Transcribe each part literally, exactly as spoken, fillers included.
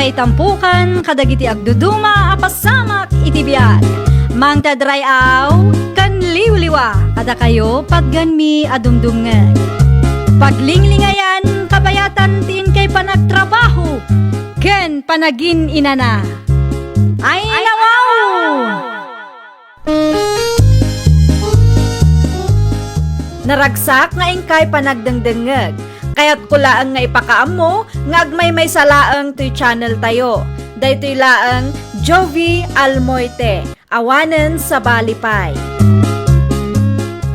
Itampukan kadagiti agduduma a pasamak iti biag. Mangted ray-aw ken liwliwa kadakayo patgenmi a dumdumngeg. Paglinglingayan, kabayatan ti inkay panagtrabaho ken panagin-inana. Ay, nawaw! Naragsak nga inkay panagdengdengngeg. Kayatko laeng nga ipakaammo nga agmaymaysa laeng toy channel tayo. Daytoy laeng Jovie Almoite, awanen sabali pay.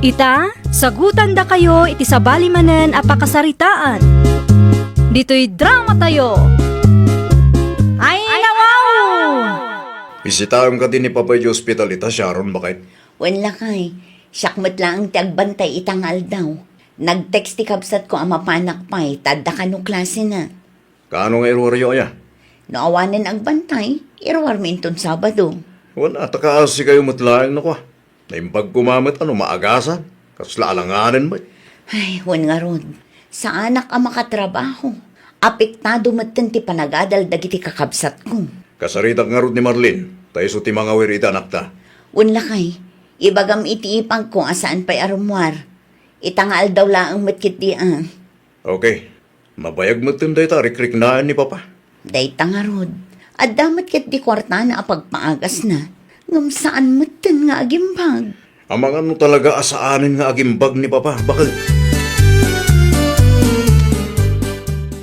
Ita, sagutandakayo iti sabali manen a pakasaritaan. Ditoy drama tayo. Ay, nawaw! Bisitaem kadi ni Papa iti ospital ita, Sharon, baket? Wen, lakay. Siak met laeng ti agbantay ita nga aldaw. Nag-text ti kabsatko a mapanak pay, ta adda kano klasena. Kaano nga iruaryo aya? No awanen agbantay, iruarmi inton Sabado. Wen, a, ta kaasikayo met laeng, no kua. Naimbag koma met a no maagasan. Kasla alanganen met. Ay, wen ngarud. Saanak a makatrabaho. Apektado metten ti panagadal dagiti kakabsatko. Kasaritak ngarud ni Marlene, ta isu ti mangawir iti anakta. Wen, lakay, ibagam iti ipagko a saan pay a rummuar. Ita nga aldaw laeng met ketdi a. Okay. Mabayag metten dayta a rikriknaan ni Papa. Dayta ngarud, adda met ketdi kuartana a pagpaagasna, ngem saan metten nga agimbag. Amangan no talaga a saanen nga agimbag ni Papa, baket?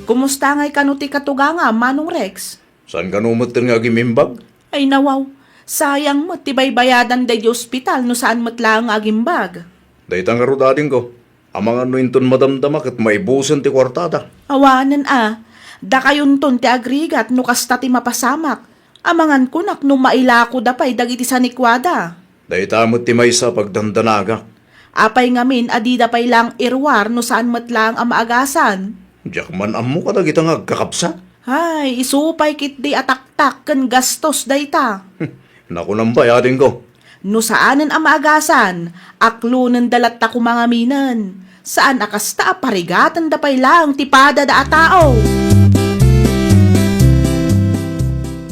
Kumusta ngay kano ti katugangam, Manong Rex? Saan kano metten nga agimimbag? Ay, nawaw. Sayang met ti baybayadan daydi ospital no saan met laeng nga agimbag. Dayta ngarud, adingko. Amangan no inton madamdama ket maibusen ti kuartada. Awanen a. Dakayonton ti agrigat no kasta ti mapasamak. Amangan kunak no mailakoda pay dagiti sanikuada. Dayta met ti maysa a pagdandanagak. Apay ngamin a dida pay laeng iruar no saan met laeng a maagasan? Diak man ammo kadagita nga agkakabsat. Ay, isu pay ketdi a taktak ken gastos dayta. Nakunam pay, adingko. No saanen a maagasan, aklonenda latta koma ngaminen. Saan a kasta a parigatenda pay laeng ti padada a tao.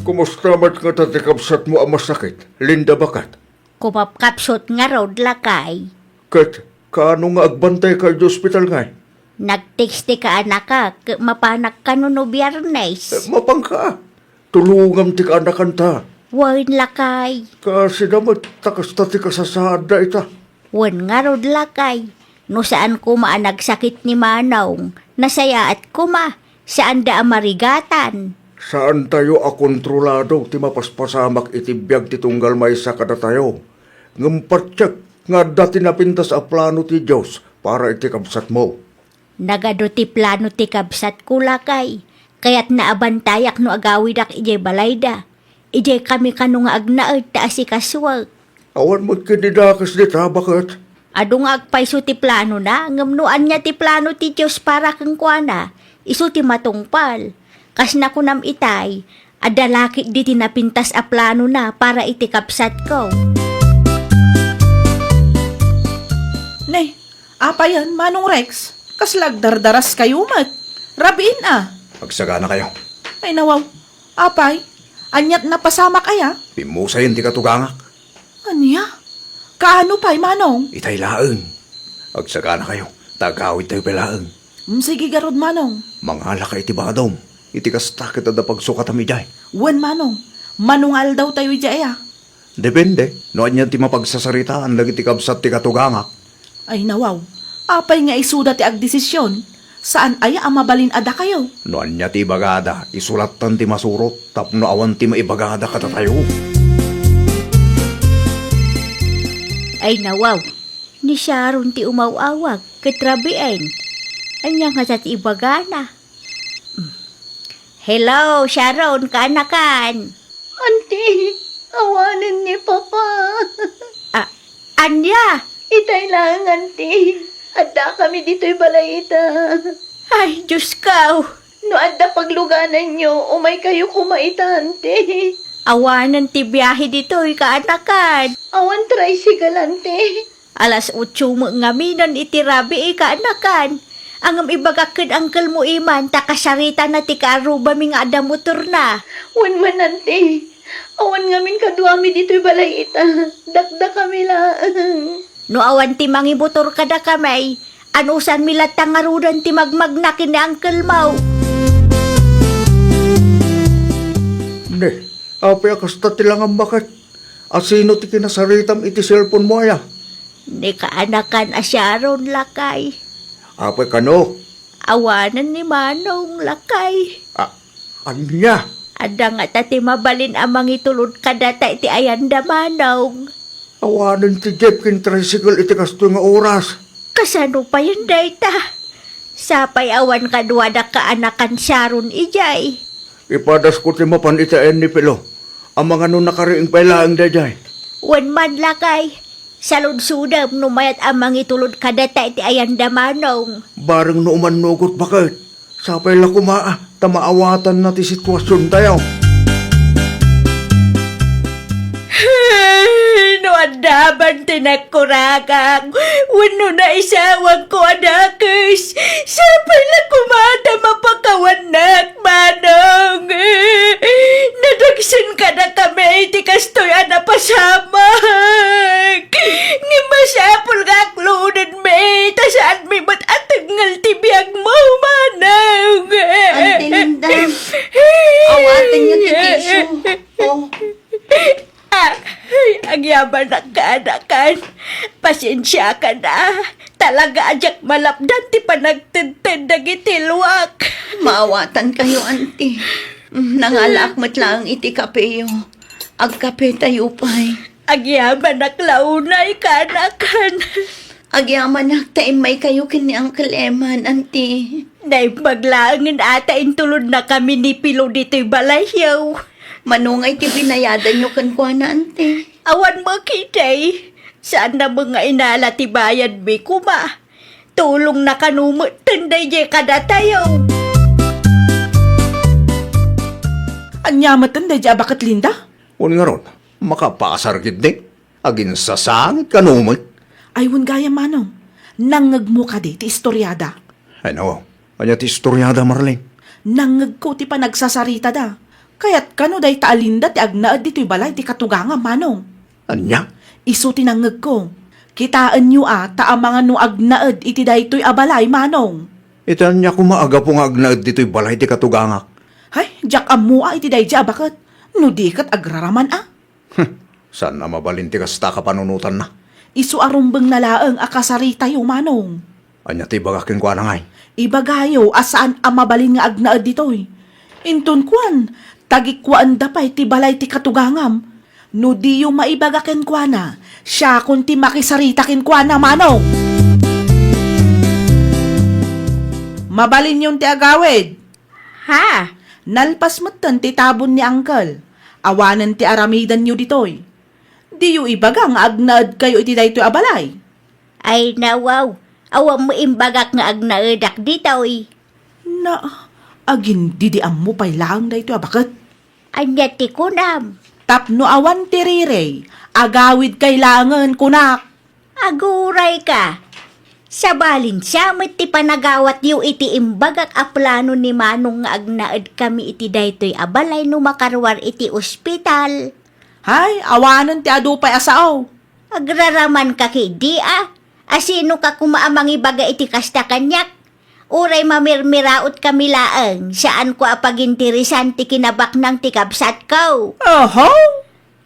Kumusta met ngata ti kabsatmo a masakit, Linda, baket? Kumapkapsut ngarud, lakay. Ket kaano nga agbantayka iti ospital ngay? Nag-text ti kaanakak ket mapanak kano no Biyernes. Eh, mapanka. Tulongam ti kaanakanta. Wen, lakay. Kasida met ta kasta ti kasasaadda ita. Wen ngarud, lakay. No saan koma a nagsakit ni Manong, nasayaat koma. Saanda a marigatan. Saantayo a kontrolado ti mapaspasamak iti biag ti tunggal maysa kadatayo. Ngem patiek nga adda ti napintas a plano ti Dios para iti kabsatmo. Nagadu ti plano ti kabsatko, lakay. Kayatna a bantayak no agawidak idiay balayda. Idiay kami kano nga agnaed ta asikasuak. Awan met ket idakes dita, baket? Adu nga agpayso ti planona, ngem no ania ti plano ti Dios para kenkuana, isu ti matungpal. Kas nakunam itay, adda la ketdi ti napintas a planona para iti kabsatko. Ne, apayen, Manong Rex? Kasla agdardaraskayo met. Rabiin a. Agsaganakayo. Ay, nawaw. Apay, aniat napasamak aya? Pimmusayen ti katugangak. Ania? Kaano pay, Manong? Itay laeng. Agsaganakayo, ta agawidtayo pay laeng. Mm, sige garud, Manong. Mangalaka iti badom. Iti kasta ket adda pagsukatam idiay. Wen, Manong. Mano nga aldawtayo idiay aya? Depende no ania ti mapagsasaritaan dagiti kabsat ti katugangak. Ay, nawaw. Apay nga isuda ti agdesisyon? Saan aya a mabalin a dakayo? No ania ti ibagada, isu lattan ti masurot tapno awan ti maibagada kadatayo. Ay, nawaw. Ni Sharon ti umaw-awag ket rabiin. Ania ngata ti ibagana? Hello, Sharon, kaanakan? Auntie, awanen ni Papa. Ah, ania? Itay laeng, Auntie. Addakami ditoy balay ita. Ay, Diyos ko! No adda paglugananyo, umaykayo koma ita, Auntie. Awanen ti biahe ditoy, kaanakan. Awan tricycle, Auntie. Alas otso met ngaminen iti rabii, kaanakan. Ngem ibagak ken uncle mo, Iman, ta kasaritana ti kaarrubami nga adda motorna. Wen man, Auntie. Awan ngamin kaduami ditoy balay ita. Dakdakami laeng. No awan ti mangimotor kadakami, anusanmi latta ngaruden ti magmagna ken ni uncle mo? Ne, apay a kasta ti langam, baket? A sino ti kinasaritam iti cellphone mo aya? Ni kaanakan a Sharon, lakay. Apay kano? Awanen ni Manong, lakay. A-, ania? Adda ngata ti mabalin a mangitulod kadata iti ayanda, Manong. Awanen ti jeep ken tricycle iti kastoy nga oras. Kasano payen dayta? Sapay awan kaduadak kaanakan Sharon idiay. Ipadasko ti mapan iti ayan ni Pilo. Amangan no nakariing pay laeng daydiay. Wen man, lakay. Saludsodem no mayat a mangitulod kadata iti ayanda, Manong. Bareng no umannugot, baket. Sapay la koma, ah, ta maawatanna ti sitwasiontayo. No adda man ti nagkuragak, wenno naisawangko a dakes, sapay la koma ta mapakawannak, Manong. Nadagsen kadakami ti kastoy a napasamak. Ngem masapul nga aklodenmi, ta saanmi met a tengngel ti biagmo, Manong. Auntie Linda, awatenyo ti tissue. Oh. Ah, ay, agyamanak, kaanakan. Pasensiakan a. Talaga a diak malapdan ti panagtedted dagiti luak. Maawatankayo, Auntie. Mm, nangalaak met laeng iti kapeyo. Agkapetayo pay. Agyamanak la unay, kaanakan. Agyamanak ta immaykayo ken ni Uncle Eman, Auntie. Naimbag laengen a ta intulodnakami ni Pilo ditoy balayyo. Mano ngay ti binayadanyo kenkuana, Auntie? Awan met ketdi. Saanna met nga inala ti bayadmi koma. Tulongna kano metten daydiay kadatayo. Ania metten daydiay a baket, Linda? Wen ngarud, makapasar ketdi. Aginsasangit kano met. Ay, wen gayam, Manong. Nangngegmo kadi ti istoriada? Ay, nawaw. Ania ti istoriada, Marlene? Nangngegko ti panagsasaritada. Kayat kano dayta a Linda ti agnaed ditoy balay ti katugangam, Manong. Ania? Isu ti nangngegko. Kitaenyo a ta amangan no agnaed iti daytoy a balay, Manong. Iti ania koma a gapu nga agnaed ditoy balay ti katugangak? Hay, diak ammo a iti daydiay a baket. No di ket agraraman a. Hm, saan a mabalin ti kasta a kapanunotanna? Isu a rumbengna laeng a kasaritayo, Manong. Ania ti ibagak kenkuana ngay? Ibagayo a saan a mabalin nga agnaed ditoy. Inton kuan, tagikkuaenda pay ti balay ti katugangam. No diyo maibaga kenkuana, siakon ti makisarita kenkuana, Manong. Mabalinyon ti agawid. Ha? Nalpas metten ti tabon ni Uncle. Awanen ti aramidenyo ditoy. Diyo ibaga nga agnaedkayo iti daytoy a balay? Ay, nawaw. Awan mo imbagak nga agnaedak ditoy. Na, agindidiammo pay laeng daytoy a baket. Ania ti kunam? Tapno awan ti rirey, agawidkay laengen, kunak. Agurayka. Sabalin siya met ti panagawatyo iti imbagak a plano ni Manong nga agnaedkami iti daytoy a balay no makaruar iti ospital. Hay, awanen ti adu pay a sao. Agraramanka ketdi a. Asinoka koma a mangibaga iti kasta kaniak? Uray mamirmiraotkami laeng, saanko a paginteresan ti kinabaknang ti kabsatko. Oho!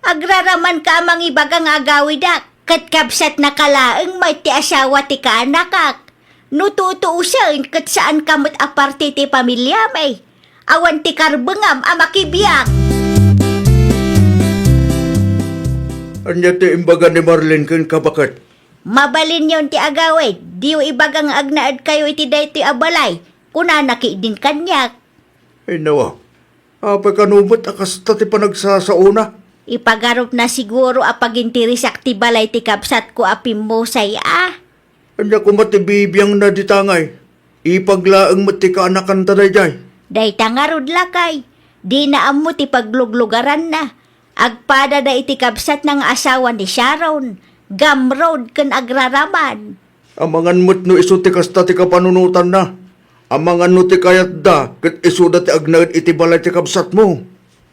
Agraramanka a mangibaga nga agawidak, ket kabsatnaka laeng met ti asawa ti kaanakak. No tutuosen, ket saanka met a parte ti pamiliami. Awan ti karbengam a makibiag. Ania ti imbaga ni Marlene kenka, baket? Mabalinyon ti agawid, diyo ibaga nga agnaedkayo iti daytoy a balay, kunana ketdin kaniak. Ay, nawa, apay kano met a kasta ti panagsasaona? Ipagarupna siguro a paginteresak ti balay ti kabsatko a pimmusay a. Ania koma ti bibiangna dita ngay? Ipag laeng met ti kaanakanta daydiay. Dayta ngarud, lakay, dina ammo ti pagluglugaranna. Agpadada iti kabsatna nga asawa ni Sharon, gamrod ken agraraman. Amangan met no isu ti kasta ti kapanunotanna. Amangan no ti kayatda ket isuda ti agnaed iti balay ti kabsatmo.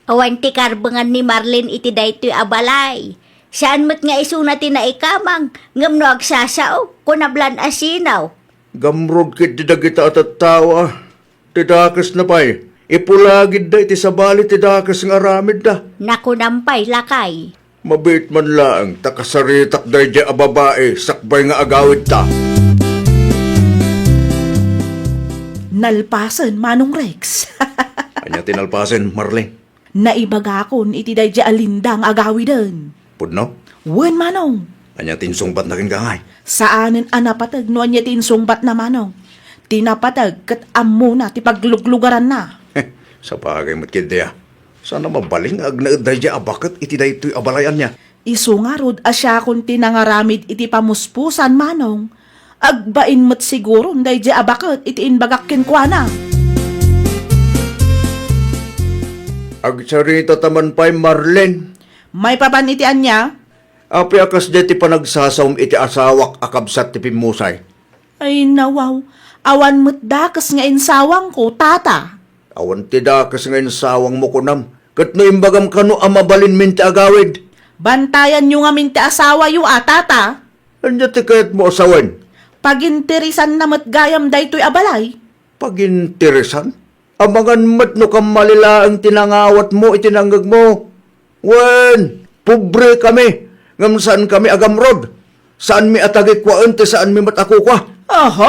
Awan ti karbengan ni Marlene iti daytoy a balay. Saan met nga isuna ti naikamang, ngem no agsasao, kunablan a sinaw. Gamrod ketdi dagita a tattao, a. Ti dakesna pay, ipulagidda iti sabali ti dakes nga aramidda. Nakunam pay, lakay. Mabiit man laeng ta kasaritak daydiay a babai sakbay nga agawidta. Nalpasen, Manong Rex. Ania ti nalpasen, Marlene? Naibagakon iti daydiay a Linda nga agawiden. Pudno? Wen, Manong. Ania ti insungbatna kenka, ngay? Saanen a napateg no ania ti insungbatna, Manong. Ti napateg ket ammona ti pagluglugaranna. Sapagay met ketdi, a. Saan a mabalin nga agnaed daydiay a baket iti daytoy a balay, ania? Isu ngarud a siakon ti nangaramid iti pamuspusan, Manong. Agbain met siguron daydiay a baket iti imbagak kenkuana. Agsarita ta man pay, Marlene. Maipapan iti ania? Apay a kasdiay ti panagsasaom iti asawak a kabsat ti pimmusay? Ay, nawaw. Awan met dakes nga insawangko, tata. Awan ti dakes nga insawangmo, kunam. Ket no imbagam kano a mabalinmin ti agawid? Bantayanyo ngamin ti asawayo, a, tata. Ania ti kayatmo a sawen? Paginteresanna met gayam daytoy a balay. Paginteresan? Amangan met no kammali laeng ti nangawatmo iti nangngegmo. Wen, pobre kami, ngem saan kami a gamrod. Saanmi a tagikkuaen ti saanmi met a kukua. Aha?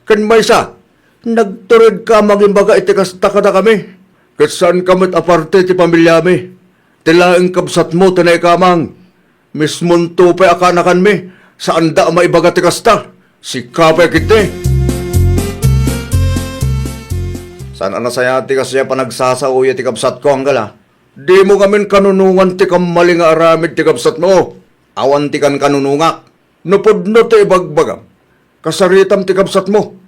Ken maysa, nagturedka a mangibaga iti kasta kadakami. Ket saanka met a parte ti pamiliami. Ti laeng kabsatmo ti naikamang. Mismonto pay a kaanakanmi, saanda a maibaga ti kasta. Sika pay ketdi. Saan a nasayaat ti kasdiay a panagsasaoyo ti kabsatko, anggal, a. Dimo ngamin kanunongan ti kammali nga aramid ti kabsatmo. Awan ti kankanunongak. No pudno ti ibagbagam, kasaritam ti kabsatmo.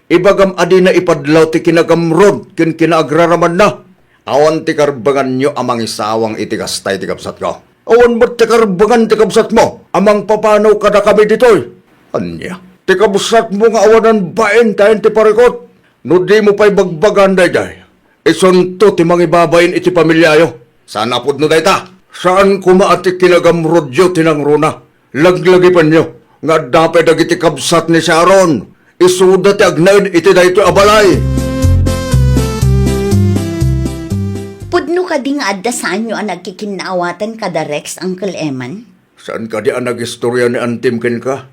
Ibagam a dina ipadlaw ti kinagamrod ken kinaagraramanna. Awan ti karbenganyo a mangisawang iti kasta iti kabsatko. Awan met ti karbengan ti kabsatmo a mangpapanaw kadakami ditoy. Ania? Ti kabsatmo nga awanan bain ta ayan ti parikut. No dimo pay bagbagan daydiay, isunto ti mangibabain iti pamiliayo. Saan a pudno dayta. Saan koma a ti kinagamrodyo ti nangruna. Laglagipenyo nga adda pay dagiti kabsat ni Sharon. Isuda ti agnaed iti daytoy a balay. Pudno kadi nga adda saanyo a nagkikinnaawatan kada Rex, Uncle Eman? Saan kadi a nagistorya ni Antim kenka?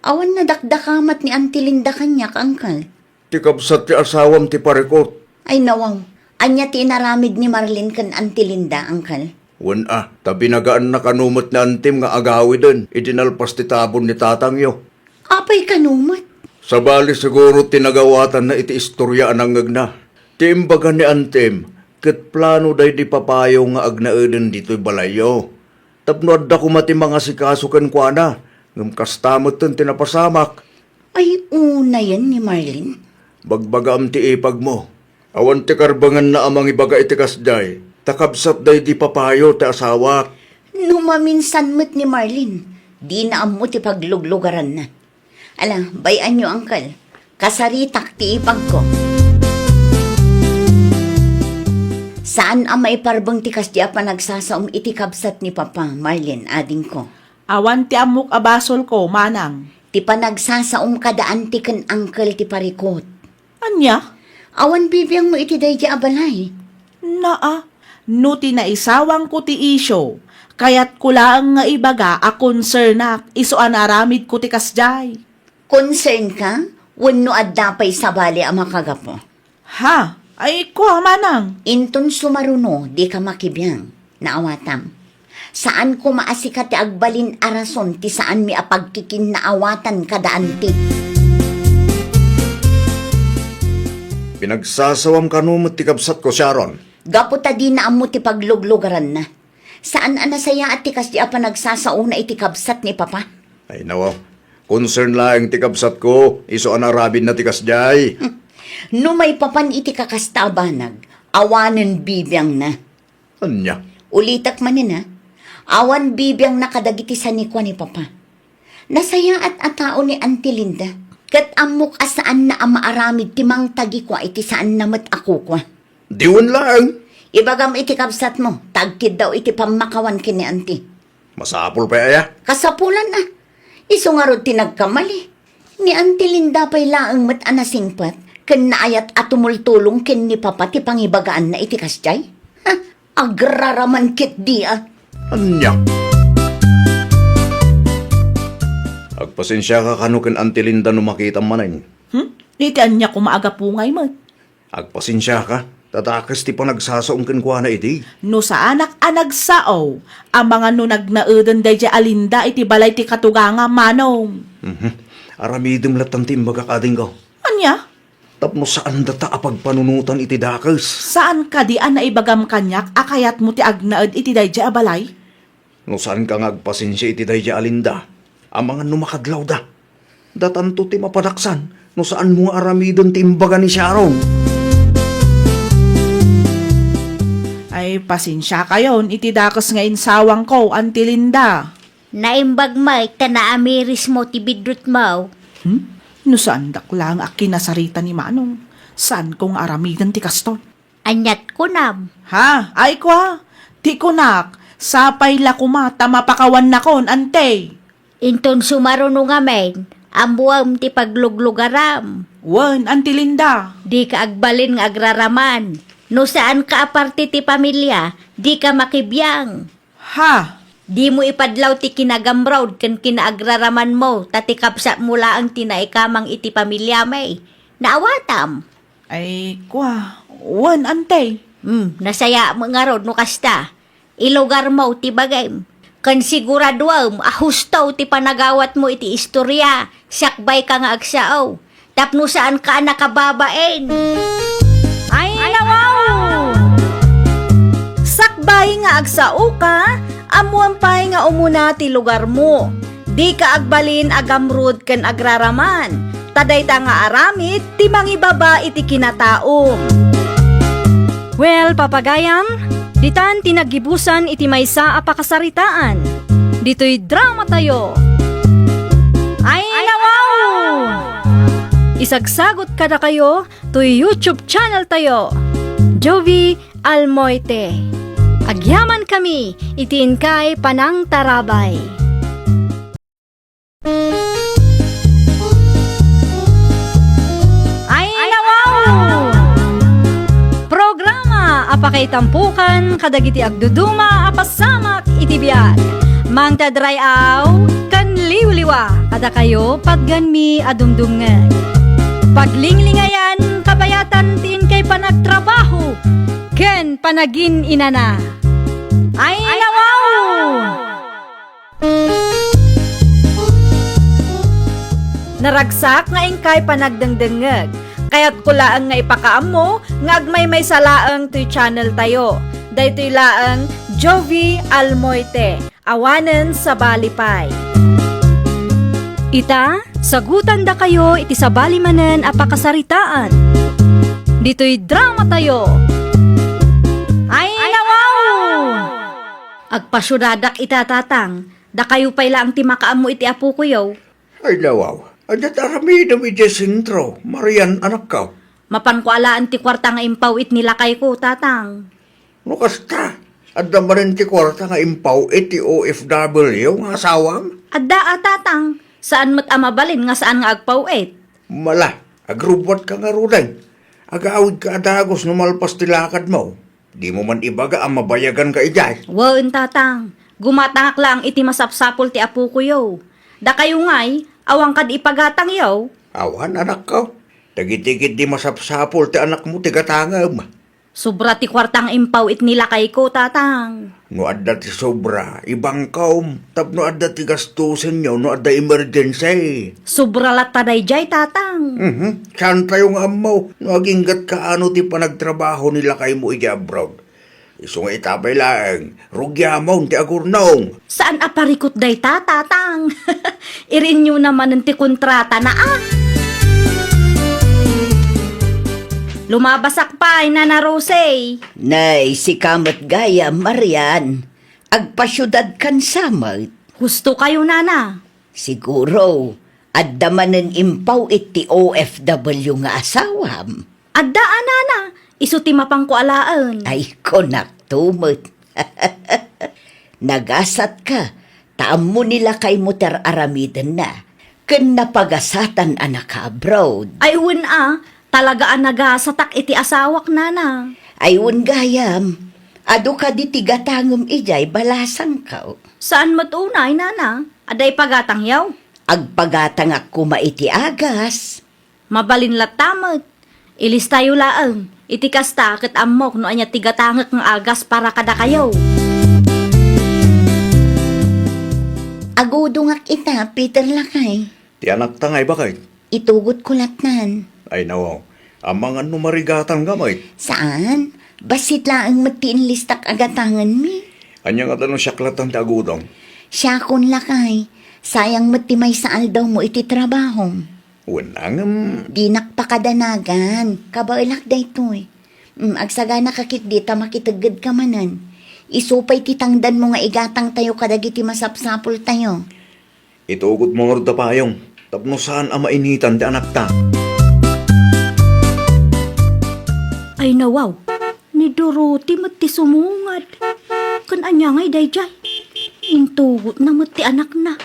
Awan nadakdakamat ni Auntie Linda kaniak, Uncle. Ti kabsat ti asawam ti parikut. Ay, nawaw. Ania ti inaramid ni Marlene ken Auntie Linda, Uncle? Wen a, ta binagaanna kano met ni Antim nga agawiden idi nalpas ti tabon ni tatangyo. Apay kano met? Sabali siguro ti nagawatanna iti istorya a nangngegna. Ti imbaga ni Antim, ket plano daydi papayo nga agnaeden ditoy balayyo. Tapno adda koma ti mangasikaso kenkuana, ngem kasta metten ti napasamak. Ay, unayen ni Marlene. Bagbagaam ti ipagmo. Awan ti karbenganna a mangibaga iti kasdiay, ta kabsat daydi papayo ti asawak. No maminsan met ni Marlene, dina ammo ti pagluglugaranna. Ala, bay-anyo, Uncle. Kasaritak ti ipagko. Saan a maiparbeng ti kasdi a panagsasaom iti kabsat ni Papa, Marlene, adingko. Awan ti ammok a basolko, manang. Ti panagsasaom kada anti ken uncle ti parikut. Ania? Awan bibiangmo iti daydi a balay. Naa, no ti naisawangko ti isyu, kayatko laeng nga ibaga a konsernak isu a naaramidko ti kasdiay. Concern ka? Wenno adda pay sabali a makagapu? Ha? Ay, kua, manang. Inton sumaruno, dika makibiang. Naawatam. Saan koma a sika ti agbalin a rason ti saanmi a pagkikinnaawatan kada anti. Pinagsasawam kano met ti kabsatko, Sharon. Gapu ta dina ammo ti pagluglugaranna. Saan a nasayaat ti kasdi a panagsasaona iti kabsat ni Papa? Ay, nawaw. Concern laeng ti kabsatko, isu a naaramidna ti kasdiay. Hmm. No maipapan iti kakasta a banag, awanen bibiangna. Ania? Ulitek manen, a. Awan bibiangna kadagiti sanikua ni Papa. Nasayaat a tao ni Auntie Linda, ket ammok a saanna a maaramid ti mangtagikua iti saanna met a kukua. Diwen laeng. Ibagam iti kabsatmo, ta agkiddaw iti pammakawan ken ni Auntie. Masapul pay aya? Kasapulan a. Isu ngarud ti nagkamali. Ni Auntie Linda pay laeng met a nasingpet ken naayat a tumultulong ken ni Papa ti pangibagaanna iti kasdiay. Ha? Agraraman ketdi a. Ania? Agpasensiaka kano ken Auntie Linda no makitam manen. Hmm? Iti ania koma a gapu ngay met? Agpasensiaka, ta dakes ti panagsasaom kenkuana idi. No saanak a nagsao, amangan no nagnaeden daydiay a Linda iti balay ti katuganga, Manong. Mhm. Aramidem latta ti imbagak, adingko. Ania? Tapno saan data a pagpanunotan iti dakes. Saan kadi a naibagam kaniak a kayatmo ti agnaed iti daydiay a balay? No saanka nga agpasensia iti daydiay a Linda, amangan no makadlawda. Datanto ti mapadaksan no saanmo nga aramiden ti imbaga ni Sharon. Ay, pasensiakayon iti dakes nga insawangko, Auntie Linda. Naimbag met ta naamirismo ti biddutmo. Hmm? No saandak laeng a kinasarita ni Manong, saanko nga aramiden ti kastoy. Aniat kunam? Ha? Ay, kua, ti kunak, sapay la koma ta mapakawannakon, Ante. Inton sumaruno ngamin, ammuam ti pagluglugaram. Wen, Ante Linda. Dika agbalin nga agraraman. No saanka a parte ti pamilia, dika makibiang. Ha? Dimo ipadlaw ti kinagamrod ken kinaagraramanmo, ta ti kabsatmo laeng ti naikamang iti pamiliami. Naawatam? Ay, kua, wen, Ante. Hmm, nasayaat ngarud no kasta. Ilugarmo ti bagim. Ken siguraduem a husto ti panagawatmo iti istoria, sakbayka nga agsao. Tapno saanka a nakababain. Ay, nawaw! Sakbay nga agsaoka, ammoam pay nga umuna ti lugarmo. Dika agbalin a gamrud ken agraraman, ta dayta nga aramid ti mangibaba iti kinataom. Well, papagayam, ditan ti naggibusan iti maysa a pakasaritaan. Ditoy dramatayo. Ay, nawaw! Isagsagot kadakayo toy YouTube channel tayo, Jovie Almoite. Agyamankami iti inkay panangtarabay. Ay, nawaw! Programa a pakaitampokan kadagiti agduduma a pasamak iti biag. Mangted ray-aw ken liwliwa kadakayo patgenmi a dumdumngeg. Paglinglingayan, kabayatan ti inkay panagtrabaho ken panagin-inana. Ay, nawaw! Naragsak nga inkay panagdengdengngeg. Kayatko laeng nga ipakaammo nga agmaymaysa laeng toy channel tayo. Daytoy laeng Jovie Almoite, awanen sabali pay. Ita, sagutandakayo iti sabali manen a pakasaritaan. Ditoy dramatayo. Ay, nawaw! Agpasiudadak ita, Tatang. Dakayo pay laeng ti makaammo iti apokoyo. Ay, nawaw. Ania ti aramidem idiay sentro, Marian, anakko? Mapanko alaen ti kuarta nga impaw-it ni lakayko, Tatang. No kasta, adda manen ti kuarta nga impaw-it ti O F W nga asawam? Adda a, Tatang. Saan met a mabalin nga saan nga agpaw-it. Mala, agrubbuatka ngaruden. Agawidka a dagus no malpas ti lakadmo. Dimo man ibaga a mabayaganka idiay? Wen, Tatang. Gumatangak laeng iti masapsapul ti apokoyo. Dakayo ngay, awan kadi ipagatangyo? Awan, anakko. Dagiti ketdi masapsapul ti anakmo ti gatangem. Sobra ti kuarta nga impaw-it ni lakayko, Tatang. No adda ti sobra, ibangkom, tapno adda ti gastusenyo no adda emergency. Sobra latta daydiay, Tatang. Mhm. Saantayo nga ammo no aginggatka ano ti panagtrabaho ni lakaymo idiay abroad. Isu nga ita pay laeng, rugiamon ti agurnong. Saan a parikut dayta, Tatang? Irinyo na manen ti kontratana, a. Lumabasak pay, Nana Rose. Nay, sika met gayam, Marian. Agpasiudadkan sa met. Husto kayo, Nana. Siguro, adda manen impaw iti O F W nga asawam. Adda a, nana, isu ti mapangko alaen. Ay, kunakto met. Nagasatka, ta ammo ni lakaymo ti ar-aramidenna, ken napagasatan a naka-abroad. Ay, wen a, talaga a nagasatak iti asawak, nana. Ay, wen gayam, adu kadi ti gatangem idiay balasangko? Saan met unay, nana, adda ipagatangyo? Agpagatangak koma iti agas. Mabalin latta met. Ilistayo laeng. Iti kasta, ket ammok no ania ti gatangek nga agas para kadakayo. Agudongak ita, Peter lakay. Ti anakta nga ibaket? Itugotko lattan. Ay, nawaw. Amangan no marigatangka met. Saan? Bassit laeng met ti inlistak a gatangenmi. Ania ngata no siak lattan ti agudong? Siakon lakay. Sayang met ti maysa aldawmo iti trabahom. Wen, ngem dinak pakadanagan. Kabaelak daytoy. Mm, agsaganaka ketdi ta makiteggedka manen. Isu pay ti tangdanmo nga igatangtayo kadagiti masapsapultayo. Itugotmo ngarud ta payong tapno saan a mainitan ti anakta. Ay, nawaw, ni Dorothy met ti sumungad. Ken ania ngay daydiay? Intugotna met ti anakna.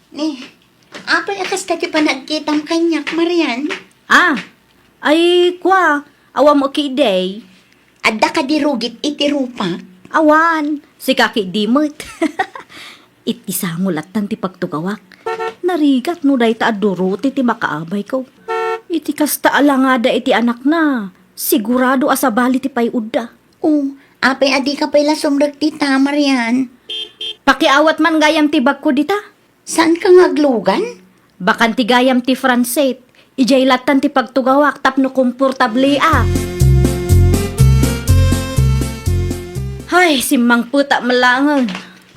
Ni, apay a kasta ti panagkitam kaniak, Marian? Ah, ay, kua, awan mo ki idi. Adda kadi rugit iti rupak? Awan, sika ki idi met. Iti sango lattan ti pagtugawak. Narigat no dayta a Dorothy ti makaabayko. Iti kasta a langada iti anakna, sigurado a sabali ti pay-odda. O, apay a dika pay la sumrek dita, Marian? Pakiawat man gayam ti bagko dita. Saanka nga aglugan? Bakan ti gayam ti Francet. Idiay lattan ti pagtugawak tapno komportableak. Hay, simmangpetak met laengen.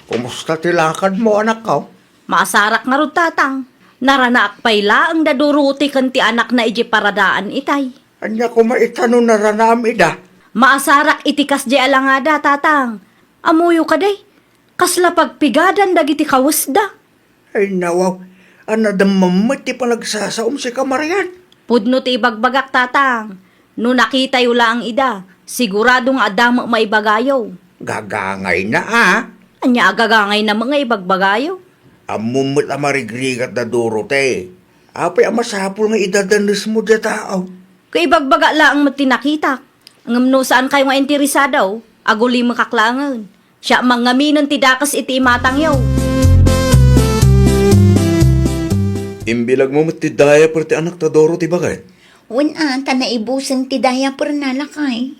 Kumusta ti lakadmo, anakko? Maasarak ngarud, tatang. Naranaak pay laeng da Dorothy ken ti anakna idiay paradaan itay. Ania koma ita no naranaam ida? Maasarak iti kasdiay a langada, tatang. Ammoyo kadi, kasla pagpigadan dagiti kawesda. Ay, nawaw, a nadamdam met ti panagsasaom sika, Marian. Pudno ti ibagbagak, tatang. No nakitayo laeng ida, sigurado nga adda met maibagayo. Gagangayna, a? Ania a gagangayna met nga ibagbagayo? Ammom met a marigrigat da Dorothy. Apay a masapul nga idadanesmo diay tao? Kaibagbaga laeng met ti nakitak. Ngem no saankayo nga interesado, agulimekak laengen. Siak mangaminen ti dakes iti imatangyo. Imbilagmo met ti diaper ti anakta Dorothy, baket? Wen a, ta naibusen ti diaperna, lakay.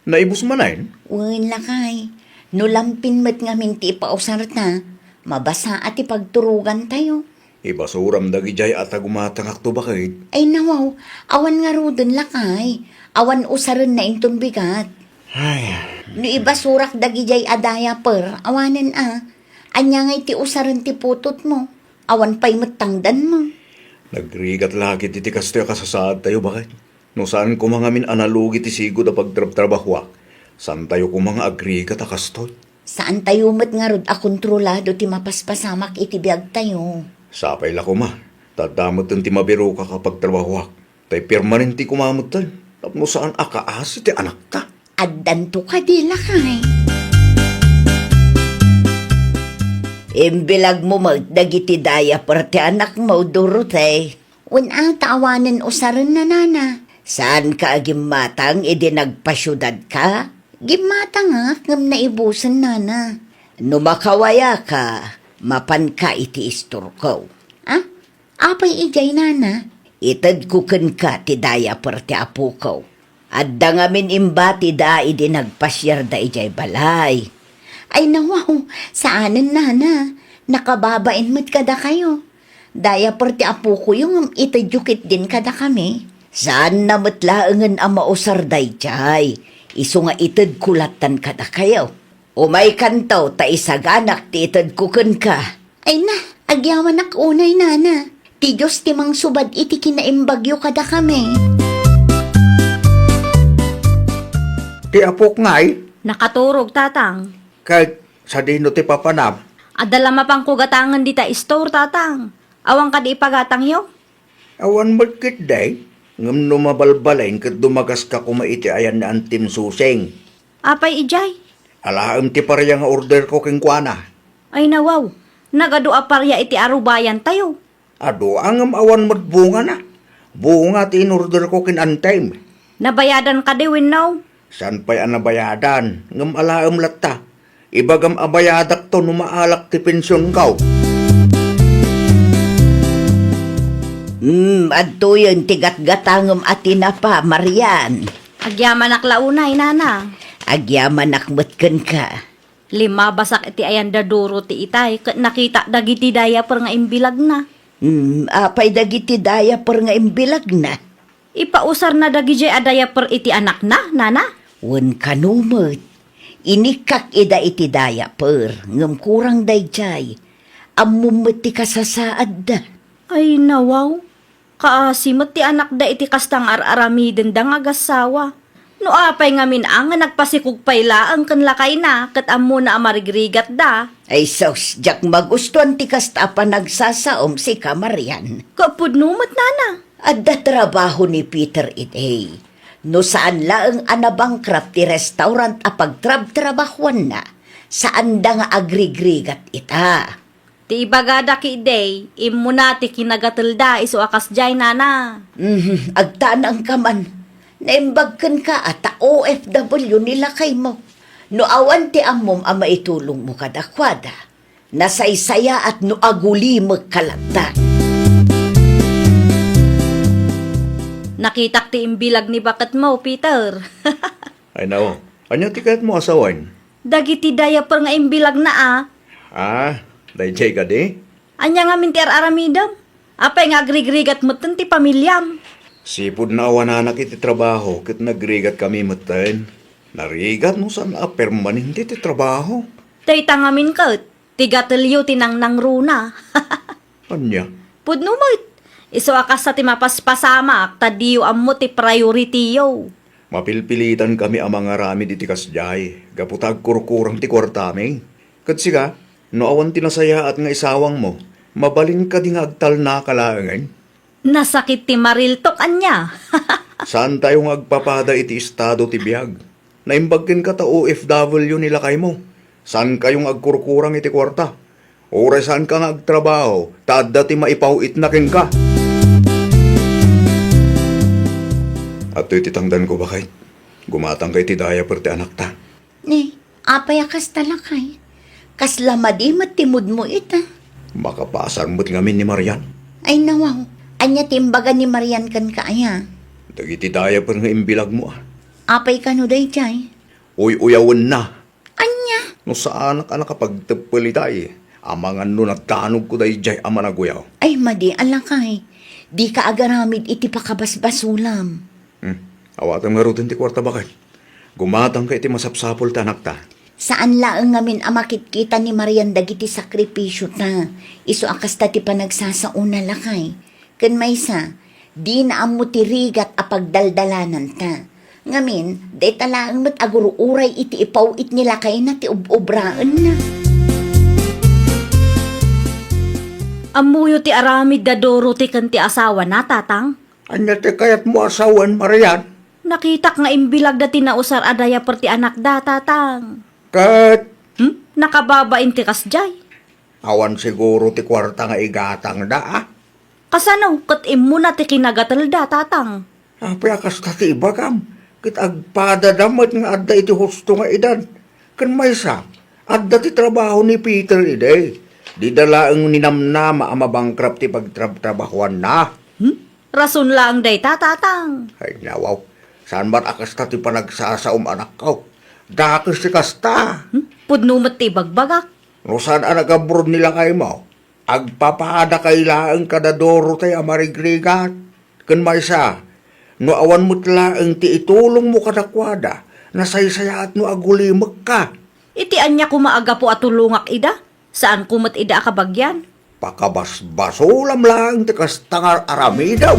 Naibus manen? Wen, lakay. No lampin met ngamin ti ipausarta, mabasa a ti pagturogantayo. Ibasuram dagidiay a ta gumatangakto, baket. Ay, nawaw, awan ngaruden, lakay. Awan usarenna inton bigat. Ay. No ibasurak dagidiay a diaper, awanen a. Ania ngay ti usaren ti putotmo? Awan pay met tangdanmo. Nagrigat la ketdi ti kastoy a kasasaadtayo, baket. No saan koma ngamin a nalugi ti sigud a pagtrabtrabahoak, saantayo koma nga agrigat a kastoy. Saantayo met ngarud a kontrolado ti mapaspasamak iti biagtayo. Sapay la koma, ta adda metten ti mabirokak a pagtrabahoak. Tay permanente koma metten, tapno saan a kaasi ti anakta. Addanto kadi, lakay? Imbilagmo met dagiti diaper ti anakmo, Dorothy. Wen a, ta awanen usarenna, nana. Saanka a gimmatang idi nagpasiudadka? Gimmatangak ngem naibusen, nana. No makawayaka, mapanka iti istorko. Ah? Apay idiay, nana? Itedko kenka ti diaper ti apoko. Adda ngamin imbatida idi nagpasiarda idiay balay. Ay, nawaw, saanen, nana. Nakababain met kadakayo. Diaper ti apokoyo ngem itedyo ketdin kadakami. Saanna met laengen a mausar daydiay. Isu nga itedko lattan kadakayo. Umaykanto ta isaganak ti itedko kenka. Ay na, agyawanak unay, nana. Ti Dios ti mangsubad iti kinaimbagyo kadakami. Ti apok ngay? Nakaturog, tatang. Ket sadino ti papanam? Adda la mapanko gatangen dita store, Tatang. Awan kadi ipagatangyo? Awan met ketdi, ngem no mabalbalin ket dumagaska koma iti ayan ni Antim Susing. Apay idiay? Alaem ti paria nga orderko kenkuana. Ay nawaw, nagadu a paria iti arubayantayo. Adu a ngem awan met bungana. Bunga ti inorderko ken Antim. Nabayadan kadi wenno? Saan pay a nabayadan, ngem alaem latta. Ibagam a bayadakto no maalak ti pensionko. Hmm, adtoyen ti gatgatangem a tinapa, Marian. Agyamanak la unay, Nana. Agyamanak met kenka. Limabasak iti ayan da Dorothy itay ket nakitak dagiti diaper nga imbilagna. Hmm, apay dagiti diaper nga imbilagna? Ipausarna dagidiay a diaper iti anakna, Nana? Wen kano met, inikkak ida iti diaper, ngem kurang daydiay. Ammom met ti kasasaadda. Ay, nawaw. Kaasi met ti anakda iti kasta nga ar-aramidenda nga agassawa. No apay ngamin a nga nagpasikog pay laeng ken lakayna ket ammona a marigrigatda. Ay sus, diak magustuan ti kasta a panagsasaom, sika, Marian. Ket pudno met, Nana. Adda trabaho ni Peter idi. No saan laeng a nabankrupt ti restaurant a pagtrabtrabahuanna, saanda nga agrigrigat ita. Ti ibagada ketdi, immuna ti kinagatelda isu a kasdiay, Nana. Mhm, agtanangka man. Naimbag kenka a ta O F W ni lakaymo. No awan ti ammom a maitulongmo kadakuada, nasaysayaat no agulimekka latta. Nakitak ti imbilag ni baketmo, Peter. Ay, nao. Ania ti kayatmo a sawen? Dagiti diaper nga imbilagna a. Ah, daydiay kadi? Ania ngamin ti ar-aramidem? Apay nga agrigrigat metten ti pamiliam? Sipud naawananak iti trabaho ket nagrigat kami metten. Narigat no saan a permanente ti trabaho. Dayta ngamin ket, ti gatelyo ti nangnangruna. Ania? Pudno met. Isu a kasta ti mapaspasamak, ta diyo ammo ti priority-yo. Mapilpilitan kami a mangaramid iti kasdiay, gapu ta agkurkurang ti kuartami. Ket sika, no awan ti nasayaat nga isawangmo, mabalin kadi nga agtalnaka laengen? Nasakit ti mariltok, ania? Saantayo nga agpapada iti estado ti biag. Naimbag kenka ta O F W ni lakaymo. Saankayo nga agkurkurang iti kuarta. Uray saanka nga agtrabaho, ta adda ti maipaw-itna kenka. Adtoy ti tangdanko, baket. Gumatangka iti diaper ti anakta. Ni, apay a kasta, lakay? Kasla madi met ti mood-mo ita. Makapasar met ngamin ni Marian. Ay, nawaw. Ania ti imbaga ni Marian kenka aya? Dagiti diaper nga imbilagmo, a. Apay kano daydiay? Uy-uyawenna. Ania? No saanak a nakapagteppel itay, amangan no nadanogko daydiay a managuyaw. Ay, madi a lakay. Dika agaramid iti pakabasbasolam. Hmm. Awatem ngaruden ti kuarta, baket. Gumatangka iti masapsapul ti anakta. Saan laeng ngamin a makitkita ni Marian dagiti sakripisiota. Isu a kasta ti panagsasaona, lakay. Ken maysa, dina ammo ti rigat a pagdaldalananta. Ngamin, dayta laeng met agur-uray iti ipaw-it ni lakayna ti ob-obraenna. Ammoyo ti aramid da Dorothy ken ti asawana, Tatang? Ania ti kayatmo a sawen, Marian? Nakitak nga imbilagda ti nausar a diaper ti anakda, Tatang. Ket? Hmm? Nakababain ti kasdiay. Awan siguro ti kuarta nga igatangda, a? Kasano ket immuna ti kinagatelda, Tatang? Apay a kasta ti ibagam, ket agpadada met nga adda iti husto nga edad. Ken maysa, adda ti trabaho ni Peter idi. Dida laeng ninamnama a mabankrupt ti pagtrabtrabahuanna. Hmm? Rason laeng dayta, Tatang. Ay, nawaw. Saan met a kasta ti panagsasaom, anakko? Dakes ti kasta. Hmm? Pudno met ti ibagbagak. No saan a nag-abroad ni lakaymo, agpapadakay laeng kada Dorothy a marigrigat. Ken maysa, no awan met laeng ti itulongmo kadakuada, nasaysayaat no agulimekka. Iti ania koma a gapu a tulongak ida? Saanko met ida a kabagian? Pakabasbasolam laeng ti kasta nga aramidem.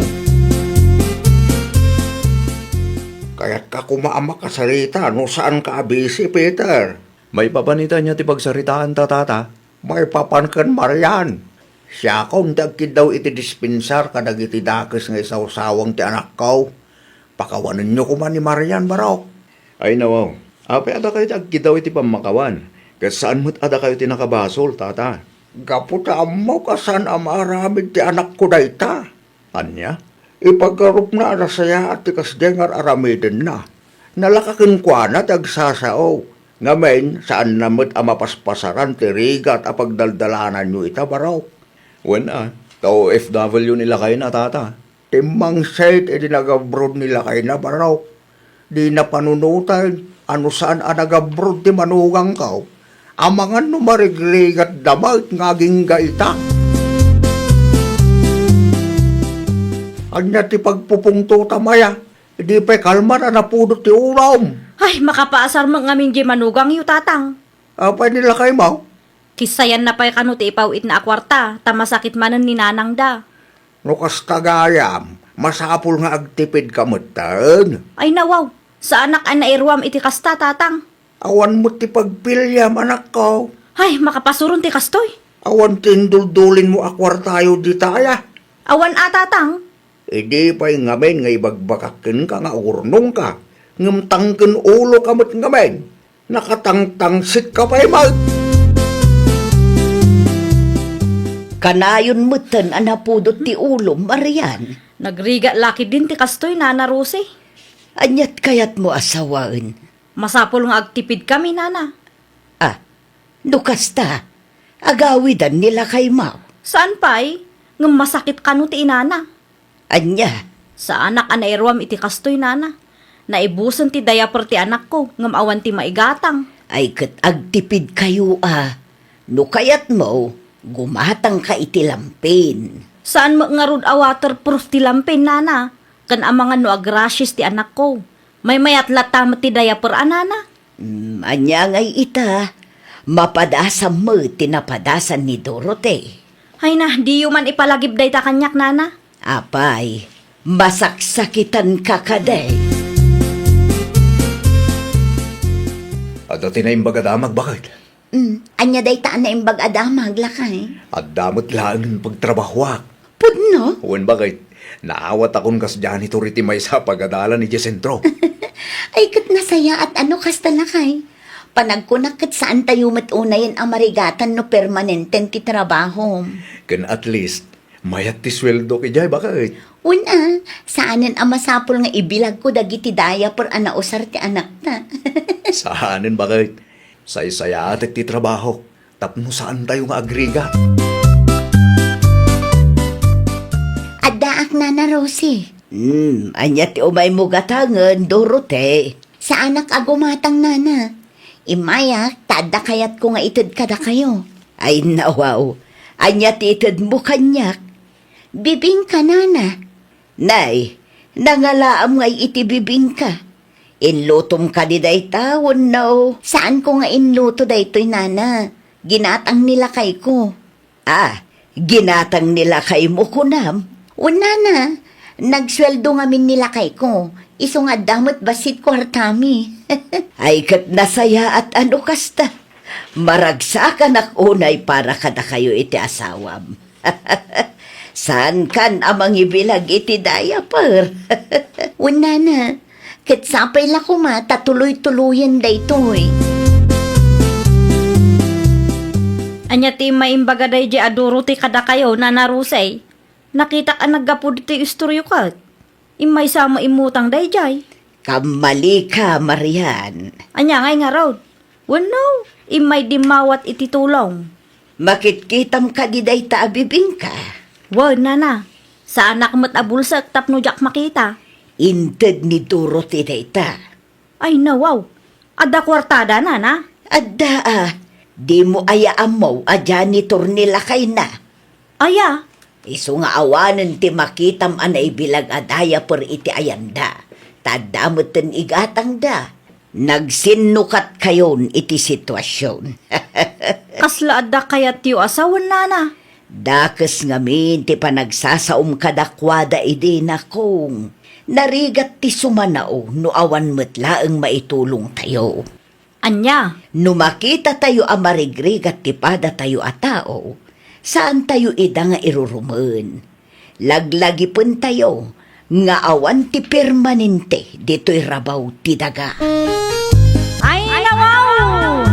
Kayatka koma a makasarita no saanka a busy, Peter. Maipapan ita ania ti pagsaritaanta, Tata? Maipapan ken Marian. Siakon ti agkiddaw iti dispensar kadagiti dakes nga isawsawang ti anakko. Pakawanenyo koma ni Marian, Barok. Ay, nawaw. Apay a dakayo ti agkiddaw iti pammakawan, ket saan met a dakayo ti nakabasol, Tata? Gapu ta ammok a saan a maaramid ti anakko dayta. Ania? Ipaggarupna a nasayaat ti kasdiay nga ar-aramidenna. Nalaka kenkuana ti agsasao. Ngamin, saanna met a mapaspasaran ti rigat a pagdaldalananyo ita, Barok. Wen a, ta O F W ni lakayna, Tata. Timmangsit idi nagabroad ni lakayna, Barok. Dina panunoten a no saan a nagabroad ti manugangko, amangan no marigrigatda met nga agingga ita. Ania ti pagpupungtotam aya? Di pay kalman a napudot ti ulom. Ay, makapaasar met ngamin diay manugangyo, Tatang. Apay ni lakaymo? Kissayanna pay kano ti ipaw-itna a kuarta, ta masakit manen ni nanangda. No kasta gayam, masapul nga agtipidka metten. Ay, nawaw, saanak a nairuam iti kasta, Tatang. Awan met ti pagpiliam, anakko. Ay, makapasuron ti kastoy. Awan ti induldulinmo a kuartayo dita aya? Awan a, Tatang. Idi pay ngamin nga ibagbagak kenka nga agurnongka, ngem tangken uloka met ngamin. Nakatangtangsitka pay met. Kanayon metten a napudot ti ulom, Marian. Nagrigat la ketdin ti kastoy, Nana Rosie. Aniat kayatmo a sawaen? Masapul nga agtipidkami, Nana. Ah, no kasta, agawidan ni lakaymo. Saan pay? Ngem masakit kano ti inana. Ania? Saanak a nairuam iti kastoy, Nana. Naibusen ti diaper ti anakko, ngem awan ti maigatang. Ay ket agtipidkayo a, no kayatmo, gumatangka iti lampin. Saan met ngarud a waterproof ti lampin, Nana. Ken amangan no agrashes ti anakko. Maymayat latta met ti diaper a, Nana. Mm, ania ngay ita? Mapadasam met ti napadasan ni Dorothy. Ay na, diyo man ipalagip dayta kaniak, Nana. Apay, masaksakitanka kadi. Adda ti naimbag a damag, baket? Mm, ania dayta a naimbag a damag, lakay? Adda met laengen pagtrabahoak. Pudno? Wen, baket. Naawatakon kas janitor iti maysa a pagadalan idiay sentro. Ay, ket nasayaat a no kasta, lakay. Panagkunak ket saantayo met unayen a marigatan no permanenten ti trabahom. Ken at least, mayat ti sueldok idiay, baket. Wen a, saanen a masapul nga ibilagko dagiti diaper a nausar ti anakta. Saanen, baket. Saysayaatek ti trabahok tapno saantayo nga agrigat. Addaak, Nana Rosie. Hmm, ania ti umaymo gatangen, Dorothy? Saanak a gumatang, Nana. Immayak ta adda kayatko nga ited kadakayo. Ay, nawaw. Ania ti itedmo kaniak? Bibingka, Nana. Nay, nangalaam ngay iti bibingka. Inlutom kadi dayta wenno? Saanko nga inluto daytoy, Nana. Ginatang ni lakayko. Ah, ginatang ni lakaymo, kunam? Wen, Nana. Nagsueldo ngamin ni lakayko. Isu nga adda met bassit kuartami. Ay, ket nasayaat a no kasta. Maragsakanak unay para kadakayo iti asawam. Saankan a mangibilag iti diaper. Wen, Nana, ket sapay la koma ta tuloy-tuloyen daytoy. Ania ti maimbagada idiay a Dorothy kadakayo, Nana Rosie? Nakitak a naggapu ditoy istoryo ket. Immaysa met immutang daydiay. Kammalika, Marian. Ania ngay ngarud? Wenno, immay dimmawat iti tulong. Makitkitam kadi dayta a bibingka? Wen, Nana. Saanak met a bulsek tapno diak makita. Inted ni Dorothy dayta. Ay, nawaw. Adda kuartada, Nana? Adda a. Dimo aya ammo a janitor ni lakayna? Aya? Isu nga awanen ti makitam a naibilag a diaper iti ayanda. Ta adda metten igatangda. Nagsinnukatkayon iti situasion. Kasla adda kayatyo a sawen, Nana? Dakes ngamin ti panagsasaom kadakuada idi, nakong. Narigat ti sumanao no awan met laeng maitulongtayo. Ania? No makitatayo a marigrigat ti padatayo a tao, saantayo ida nga irurumen. Laglagipentayo nga awan ti permanente ditoy rabaw ti daga. Ay, nawaw!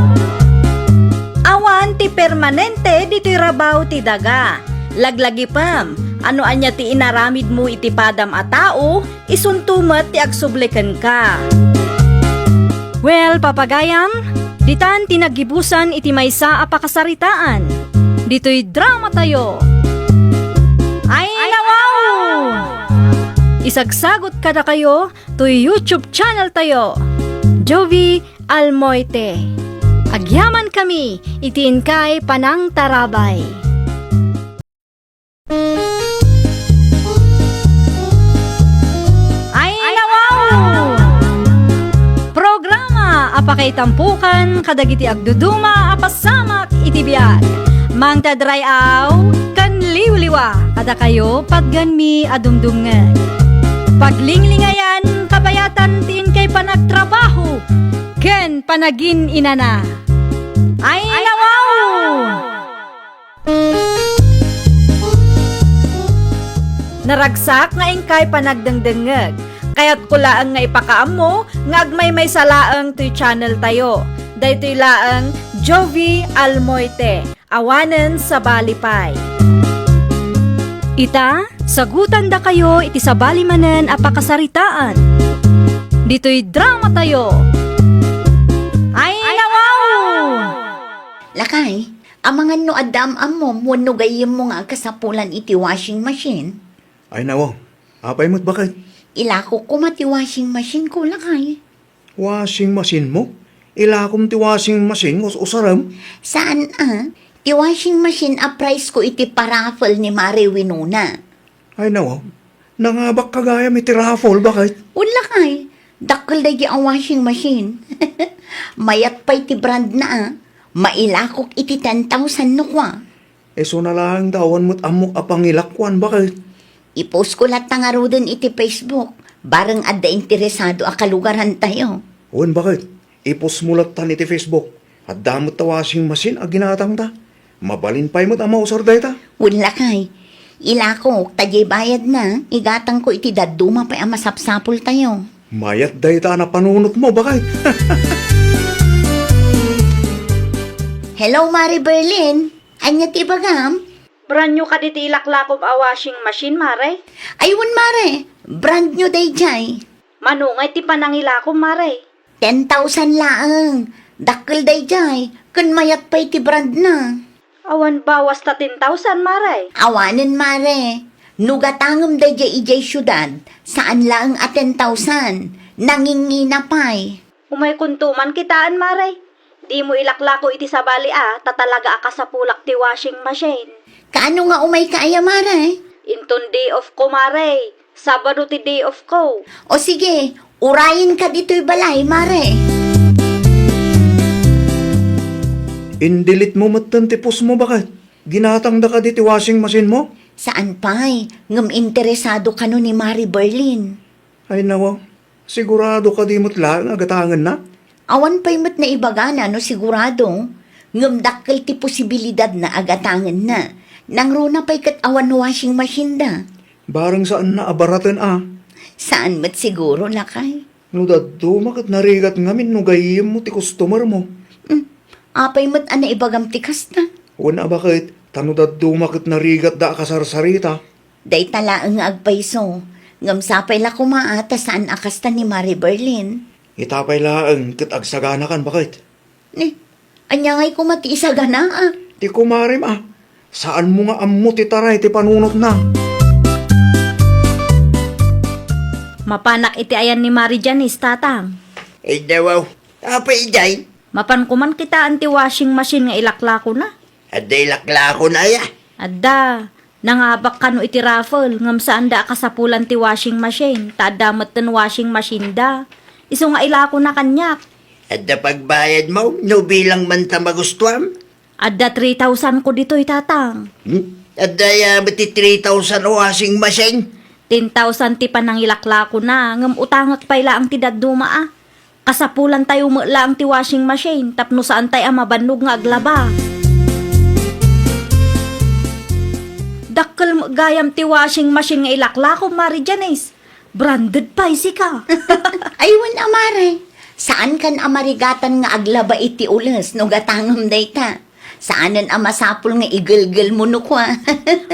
Awan ti permanente ditoy rabaw ti daga. Laglagipem, no ania ti inaramidmo iti padam a tao, isunto met ti agsubli kenka. Well, papagayam, ditan ti naggibusan iti maysa a pakasaritaan. Ditoy dramatayo. Ay, nawaw! Isagsagot kadakayo toy YouTube channel tayo, Jovie Almoite. Agyamankami iti inkay panangtarabay. Ay, nawaw! Programa a pakaitampukan kadagiti agduduma a pasamak iti biag. Mangted ray-aw ken liwliwa kadakayo patgenmi a dumdumngeg. Paglinglingayan, kabayatan ti inkay panagtrabaho ken panagin-inana. Ay, nawaw! Naragsak nga inkay panagdengdengngeg. Kayatko laeng nga ipakaammo nga agmaymaysa laeng toy channel tayo. Daytoy laeng Jovie Almoite, awanen sabali pay. Ita, sagutandakayo iti sabali manen a pakasaritaan. Ditoy dramatayo. Ay, nawaw! Lakay, amangan no adda am-ammom wenno gayyemmo nga agkasapulan iti washing machine? Ay, nawaw. Apay met, baket? Ilakok koma ti washing machine ko, lakay. Washing machine mo? Ilakom ti washing machine nga us-usarem? Saan a? Ti washing machine a prize ko iti paraffle ni Mare Winona. Ay, nawaw. Nangabakka gayam iti raffle, baket? Wen, lakay. Dakkel daydi a washing machine. Mayat pay ti brand na a. Mailakok iti ten thousand no kua. Isuna laeng ta awan met ammok a pangilakuan, baket? I-post ko latta ngaruden iti Facebook, bareng adda interesado a kalugarantayo. Wen, baket? I-post mo lattan iti Facebook. Adda met ta washing machine a ginatangta. Mabalin pay met a mausar dayta. Wen, lakay. Ilakok, ta diay bayadna, igatangko iti dadduma pay a masapsapultayo. Mayat dayta a napanunotmo, baket? Hello, Mare Berlin. Ania ti ibagam? Brand new kadi ti ilaklakom a washing machine, Mare? Ay, wen, Mare. Brand new daydiay. Mano ngay ti panangilakom, Mare? Ten thousand laeng. Dakkel daydiay, ken mayat pay ti brand na. Awan bawas ta ten thousand, Mare? Awanen, Mare. No gatangem daydiay idiay siudad, saan laeng a ten thousand. Nangingina pay. Umaykonto man kitaen, Mare. Dimo ilaklako iti sabali a, ta talaga a kasapulak ti washing machine. Kaano nga umayka aya, Mare? Inton day off ko, Mare. Sabado ti day off ko. O sige, urayenka ditoy balay, Mare. In-delete mo metten ti post mo, baket? Ginatangda kadi ti washing machine mo? Saan pay, ngem interesado kano ni Mare Berlin. Ay, nawaw. Sigurado kadi met laeng a gatangenna? Awan pay met naibagana no sigurado, ngem dakkel ti posibilidad na a gatangenna. Nangruna pay ket awan washing machine da. Bareng saanna a baraten a. Saan met siguro, lakay? No dadduma ket narigat ngamin no gayyemmo ti customer mo. Hmm, apay met a naibagam ti kasta? Wen a baket, ta no dadduma ket narigatda a kasarsarita. Dayta laeng nga agpayso, ngem sapay la koma a ta saan a kasta ni Mare Berlin. Ita pay laeng ket agsaganakan, baket? Ni, ania ngay koma ti isagana a? Ti kumarem a. Saanmo nga ammo ti taray ti panunotna. Mapanak iti ayan ni Mare Janice, tatang. Ay, dawaw. Apay idiay? Mapan koman kitaen ti washing machine nga ilaklakona. Adda ilaklakon aya? Adda. Nangabak kano iti raffle, ngem saanda a kasapulan ti washing machine, ta adda metten washing machine da. Isu nga ilakona kaniak. Adda pagbayadmo no bilang man ta magustuam? Adda three thousand ko ditoy, tatang. Hmm? Adda aya met ti three thousand a washing machine? Ten thousand ti panangilaklakona, ngem utangek pay laeng ti dadduma a. Kasapulantayo met laeng ti washing machine tapno saantay a mabannog nga aglaba. Dakkel met gayam ti washing machine nga ilaklakom, Mari Janice. Branded pay sika. Ay, wen a, Mare. Saankan a marigatan nga aglaba iti ules no gatangem dayta. Saanen a masapul nga igelgel mo no kua.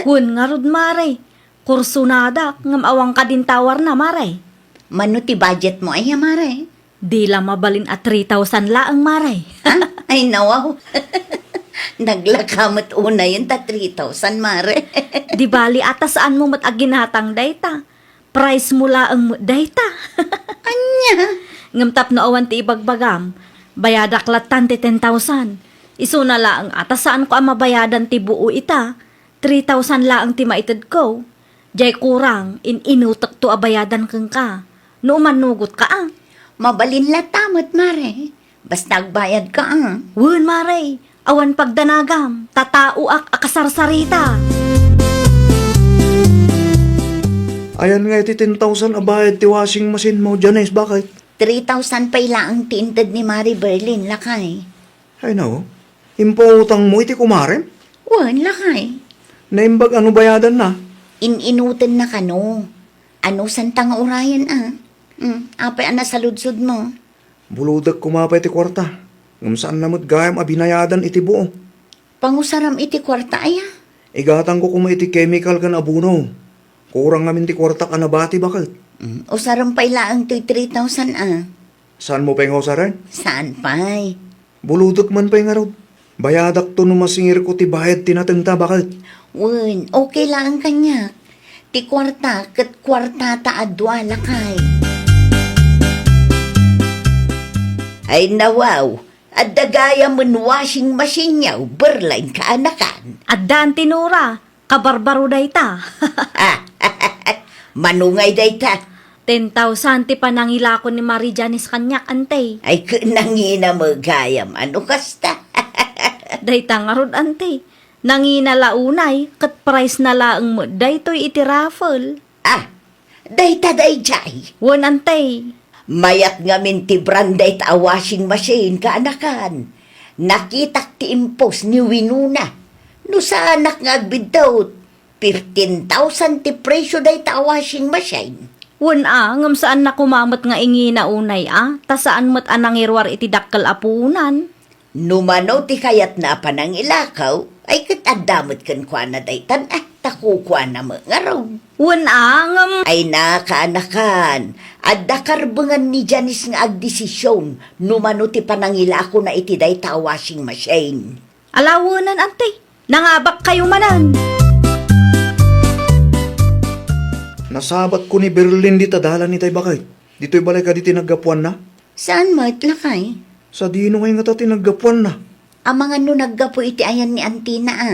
Wen ngarud, Mare. Kursonadak, ngem awan kadin towerna, Mare. Mano ti budget mo aya, Mare? Di la mabalin a three thousand laeng, Mare. Ah? Ay, nawaw. Naglaka met unayen ta three thousand, Mare. Di bali, a ta saanmo met a ginatang dayta. Price mo laeng met dayta. Ania? Ngem tapno awan ti ibagbagam, bayadak lattan ti ten thousand. Isuna laeng a ta saanko a mabayadan ti buo ita. Three thousand laeng ti maitedko. Jay kurang, in-inutekto a bayadan kenka. No umannugotka a. Mabalin latta met, Mare. Basta agbayadka a. Wen, Mare. Awan pagdanagam. Ta taoak a kasarsarita. Ayan nga iti ten thousand a bayad ti washing machine mo, Janice, bakit? Three thousand pay laeng ti inted ni Mare Berlin, lakay. Ay, nao. Impautang mo iti kumarem? Wen, lakay. Naimbag ano bayadanna? In-inuten na kano. Ano santa nga urayan a? Hmm, apay a nasaludsod mo? Bulodek koma pay ti kuarta. Ngem saan na met gayam a binayadan iti buo. Pangusaram iti kuarta aya? Igatangko koma iti chemical ken abono. Kurang ngamin ti kuartak a nabati, bakit? Hmm, usarem pay laeng toy three thousand a. Saan mo pay nga usaren? Saan pay? Bulodek man pay ngarud. Bayadakto no masingirko ti bayad ti natengta, bakit? Wen, okay laeng kaniak. Ti kuarta ket kuartata a dua, lakay. Ay, nawaw, adda gayamen washing machine-yo, Berlin, kaanakan. Addan ti Nora. Kabarbaro dayta. Ah, mano ngay dayta? Ten thousand ti panangilako ni Mari Janice kaniak, ante. Ay, ket nangina met gayam, ano kasta? Dayta ngarud, ante. Nangina la unay, ket price na laeng met daytoy iti raffle. Ah, dayta daydiay. Wen, ante. Mayat ngamin ti brand dayta a washing machine, kaanakan. Nakitak ti impos ni Winona. No saanak nga agbiddut, fifteen thousand ti presyo dayta a washing machine. Wen a, ngem saan na koma met nga ingina unay a, ta saan met a nangiruar iti dakkel a puonan. No mano ti kayatna a panangilakaw, ay ket adda met kenkuana daytan a, ta kukuana met ngarud. Wen a, ngem. Ay, nakaanakan, adda karbengan ni Janice nga agdesision no mano ti panangilakona iti dayta a washing machine. Ala, wenan, ante. Nangabakkayo manen. Nasabatko ni Berlin dita dalan itay, bakit? Ditoy balay kadi ti naggapuanna? Saan met, lakay? Sadino ngay ngata ti naggapuanna? Amangan no naggapu iti ayan ni antina a.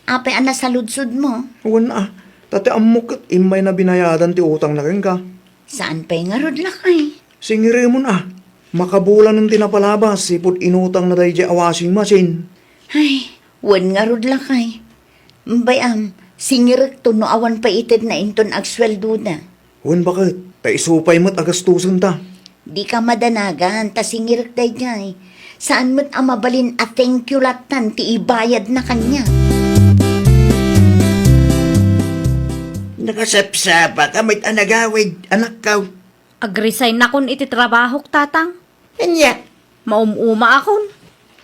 Apay a nasaludsod mo? Wen a, ta ti ammok ket immayna binayadan ti utangna kenka. Saan pay ngarud, lakay? Singiremon a, makabulanen ti napalabas ipud inutangna daydiay a washing machine. Ay, wen ngarud, lakay. Bay-am, singirekto no awan pay itedna inton agsueldoda. Wen, baket, ta isu pay met a gastosenta. Dika madanagan ta singirek daydiay. Saan met a mabalin a thank you lattan ti ibayadna kaniak. Nakasapsapaka met a nagawid, anakko. Ag-resignakon iti trabahok, Tatang. Ania? Maum-umaakon.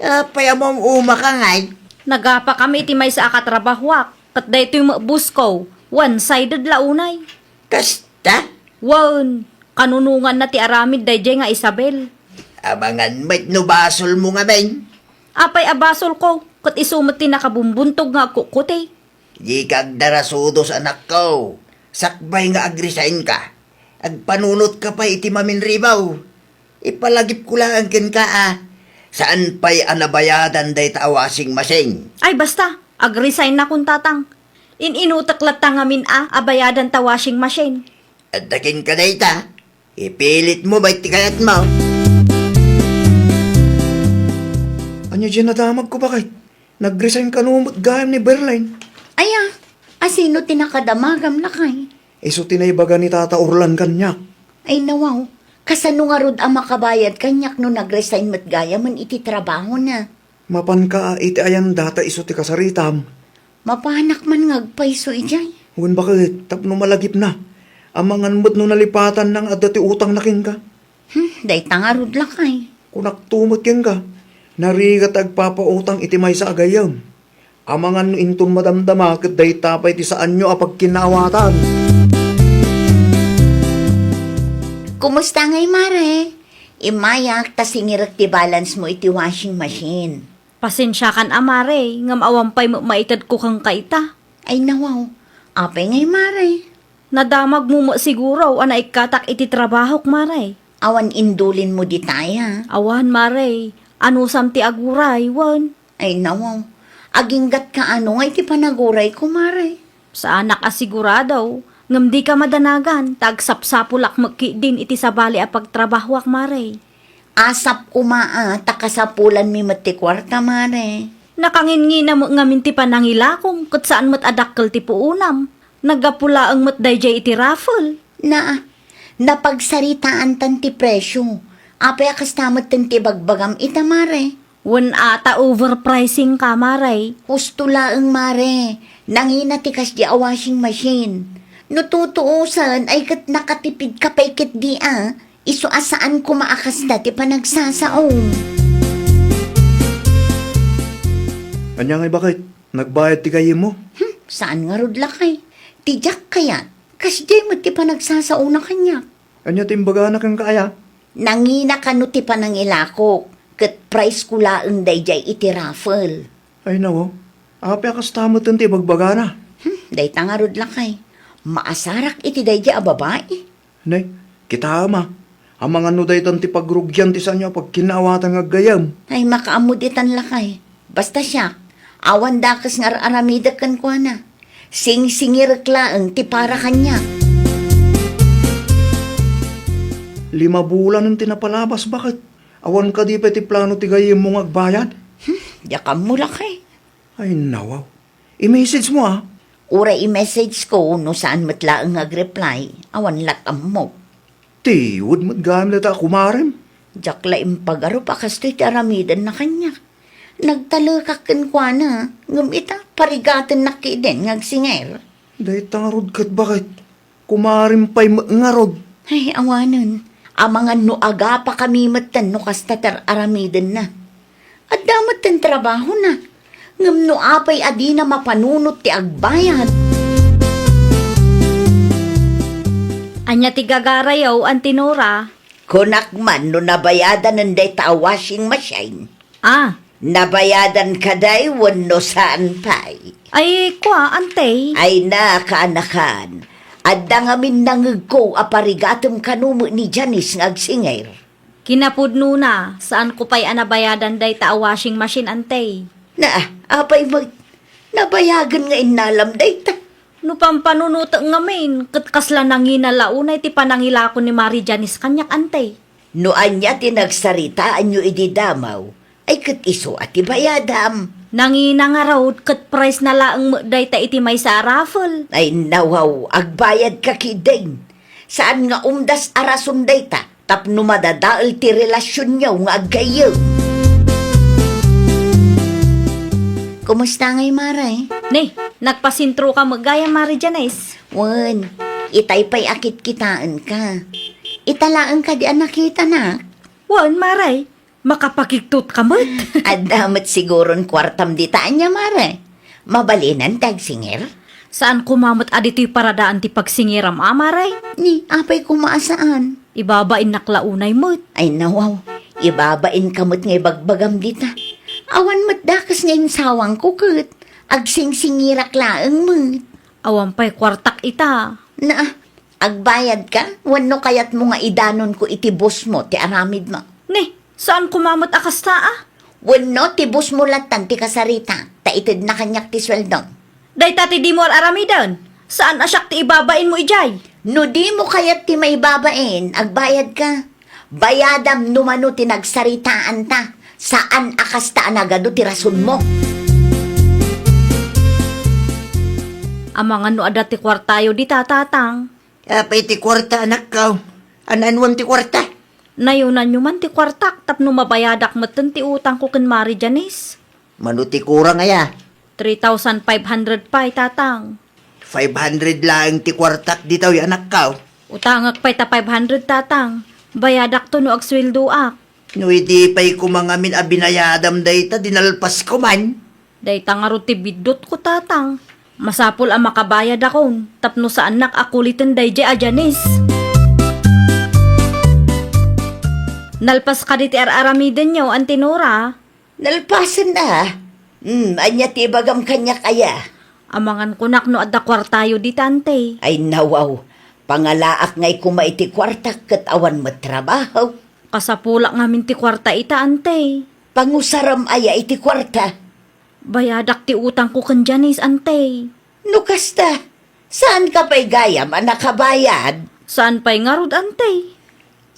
Apay a maum-umaka ngay? Nagapakami iti maysa a katrabahoak, ket daytoy met boss ko, one-sided la unay. Kasta? Wen, kanunonganna ti aramid daydiay nga Isabel. Amangan met no basolmo ngamin. Apay a basolko, ket isu met ti nakabumbuntog nga agkukkuti. Dika agdarasudos, anakko. Sakbay nga ag-resignka, agpanunotka pay iti maminribaw. Ipalagipko laeng kenka a saan pay a nabayadan dayta a washing machine. Ay, basta, ag-resignakon, Tatang. In-inutek latta ngamin a, a bayadan ta washing machine. Adda kenka dayta, ipilitmo met ti kayatmo. Ania diay nadamagko, baket? Nag-resign kano met gayam ni Berlin. Aya, a sino ti nakadamagam, lakay? Isu ti naibaga ni Tata Orlan kaniak. Ay, nawaw, Kasano ngarud a makabayad kaniak no nag-resign met gayamen iti trabahona? Mapanka iti ayan data isu ti kasaritam. Mapanak man nga agpayso idiay. Wen baket, tapno malagipna. Amangan met no nalipatanna nga adda ti utangna kenka. Hmm, dayta ngarud lakay. Kunakto met kenka, narigat agpapautang iti maysa a gayyem. Amangan no inton madamdama ket dayta pay ti saanyo a pagkinaawatan. Kumusta ngay, Mare? Immayak ta singirek ti balance mo iti washing machine. Pasensiakan a, Mare, ngem awan pay met maitedko kenka ita. Ay, nawaw. Apay ngay, Mare? Nadamagmo met siguro a naikkatak iti trabahok, Mare. Awan indulinmo ditay, a? Awan, Mare. Anusam ti aguray, wen? Ay, nawaw. Aginggatka ano ngay ti panagurayko, Mare? Saanak a sigurado, ngem dika madanagan, ta agsapsapulak met ketdin iti sabali a pagtrabahoak, Mare. Asap koma a, ta kasapulanmi met ti kuarta, Mare. Nakanginnginam met ngamin ti panangilakom, ket saan met a dakkel ti puonam. Naggapu laeng met daydiay iti raffle. Na, napagsaritaantan ti presio. Apay a kasta metten ti ibagbagam ita, Mare? Wen a ta overpricing ka, Mare. Husto laeng, Mare. Nangina ti kasdi a washing machine. No tutuosan, ay ket nakatipid ka pay ketdi a. Isu a saan koma a kasta ti panagsasaom. Ania ngay baket? Nagbayad ti gayyemmo? Hmm, saan ngarud lakay. Ti diak kayat, kasdiay met ti panagsasaona kaniak. Ania ti imbagana kenka aya? Nangina kano ti panangilakok, ket price ko laeng daydiay iti raffle. Ay, nawaw. Apay a kasta metten ti ibagbagana? Hmm, dayta ngarud lakay. Maasarak iti daydiay a babai. Ne, kitaem a. Amangan no daytan ti pagrugian ti saanyo a pagkinaawatan nga aggayyem. Ay, makaammo ditan lakay. Basta siak, awan dakes nga ar-aramidek kenkuana. Singsingirek laeng ti para kaniak. Lima bulanen ti napalabas, baket? Awan kadi pay ti plano ti gayyemmo nga agbayad? Hmm, diak ammo lakay. Ay, nawaw. I-message mo, a. Uray i-message ko no saan met laeng nga agreply, awan lat-ammo. Tiwed met gayam dayta a kumarem. Diak la impagarup a kastoy ti aramidenna kaniak. Nagtalekak kenkuana, ngem ita, parigatennak ketdin nga agsinger. Dayta ngarud ket baket? Kumarem pay met ngarud. Ay, awanen. Amangan no agapakami metten no kasta ti ar-aramidenna. Adda metten trabahona. Ngem no apay a dina mapanunot ti agbayad? Ania ti gagarayo, Auntie Nora? Kunak man no nabayadanen dayta a washing machine. Ah. Nabayadan kadi wenno saan pay? Ay, kua, Auntie. Ay, na, kaanakan. Adda ngamin nangegko a parigatem kano met ni Janice nga agsinger. Kinapudnona, saanko pay a nabayadan dayta a washing machine, Auntie. Na, apay met, nabayagen nga innalam dayta. No pampanunotek ngamin, ket kasla nangina la unay ti panangilako ni Mari Janice kaniak, Auntie. No ania ti nagsaritaanyo idi damaw, ay ket isu a ti bayadam. Nangina ngarud ket prize na laeng met dayta iti maysa a raffle. Ay, nawaw, agbayadka ketdin. Saan nga umdas a rason dayta tapno madadael ti relasionyo nga aggayyem. Kumusta ngay, Mare? Ne, nagpasentroka met gayam, Mari Janice. Wen, itay pay a kitkitaenka. Ita laeng kadi a nakitanak? Wen, Mare. Makapakigtot ka met. Adda met siguron kuartam dita ania, Mare? Mabalinan ti agsinger? Saan koma met a ditoy paradaan ti pagsingeram a, Mare? Ni, apay koma a saan? Ibabainnak la unay met. Ay, nawaw. Ibabainka met nga ibagbagam dita. Awan met dakes nga insawangko ket agsingsingirak laeng met. Awan pay kuartak ita. Na, agbayadka? Wenno kayatmo nga idanonko iti boss mo ti aramidmo? Ni, saan koma met a kasta a? Wenno ti boss mo lattan ti kasarita, ta itedna kaniak ti sueldom. Dayta ti dimo ar-aramiden. Saan a siak ti ibabainmo idiay. No dimo kayat ti maibabain, agbayadka. Bayadam no mano ti nagsaritaanta. Saan a kasta a nagadu ti rasonmo. Amangan no adda ti kuartayo dita, Tatang. Apay ti kuarta, anakko? An-anuem ti kuarta? Nayunanyo man ti kuartak tapno mabayadak metten ti utangko ken Mare Janice. Mano ti kurang aya? Three thousand five hundred pay, Tatang. Five hundred laeng ti kuartak ditoy, anakko. Utangek pay ta five hundred, Tatang. Bayadakto no agsueldoak. No idi pay koma ngamin a binayadam dayta, dinalpasko man. Dayta ngarud ti biddutko, Tatang. Masapul a makabayadakon tapno saannak a kuliten daydiay a Janice. Nalpas kadi ti ar-aramidenyo, Auntie Nora? Nalpasen a. Hmm, ania ti ibagam kaniak aya? Amangan kunak no adda kuartayo dita, Auntie. Ay, nawaw. Pangalaak ngay koma iti kuartak ket awan met trabaho. Kasapulak ngamin ti kuarta ita, Auntie. Pangusaram aya iti kuarta? Bayadak ti utangko ken Janice, Auntie. No kasta, saanka pay gayam a nakabayad? Saan pay ngarud, Auntie?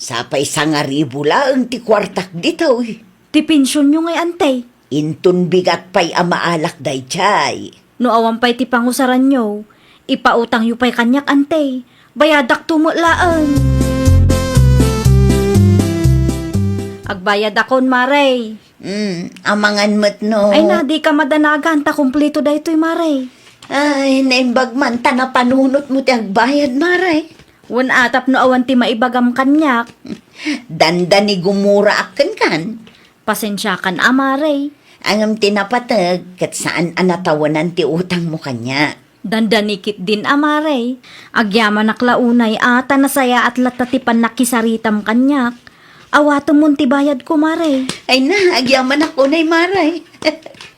Sapay sangaribu laeng ti kuartak ditoy. Ti pensionyo ngay, Auntie? Inton bigat pay a maalak daydiay. No awan pay ti pangusaranyo, ipautangyo pay kaniak, Auntie. Bayadakto met laeng. Agbayadakon, Mare. Hmm, amangan met no. Ay na, dika madanagan ta kumpleto daytoy, Mare. Ay, naimbag man ta napanunotmo ti agbayad, Mare. Wen a, tapno awan ti maibagam kaniak. Dandani gumuraak kenkan. Pasensiakan a, Mare. Ngem ti napateg, ket saan a natawenan ti utangmo kaniak. Dandani ketdin a, Mare. Agyamanak la unay a ta nasayaat latta ti pannakisaritam kaniak. Awatemon ti bayadko, Mare. Ay na, agyamanak unay, Mare.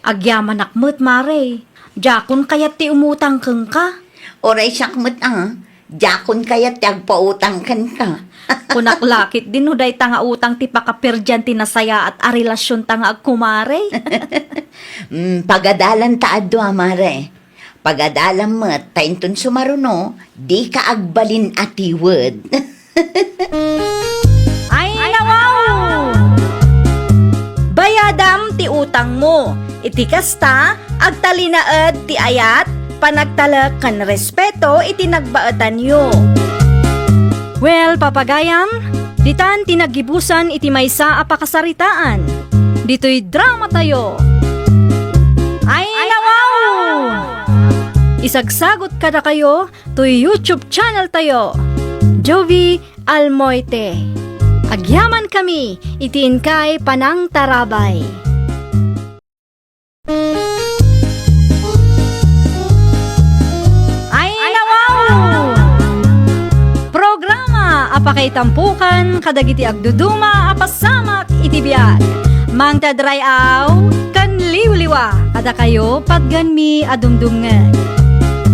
Agyamanak met, Mare. Diakon kayat ti umutang kenka. Uray siak met a, diakon kayat ti agpautang kenka. Kunak la ketdin no dayta nga utang ti pakaperdian ti nasayaat a relasionta nga agkumare. Mm, pagadalanta a dua, Mare. Pagadalam met, ta inton sumaruno, dika agbalin a tiwed. Ay, nawaw! Bayadam ti utangmo. Iti kasta, agtalinaed ti ayat, panagtalek ken respeto iti nagbaetanyo. Well, papagayam, ditan ti naggibusan iti maysa a pakasaritaan. Ditoy dramatayo. Ay, nawaw! Isagsagot kadakayo toy YouTube channel tayo, Jovie Almoite. Agyamankami iti inkay panangtarabay. Ay, nawaw! Programa a pakaitampukan kadagiti agduduma a pasamak iti biag. Mangted ray-aw ken liwliwa kadakayo patgenmi a dumdumngeg.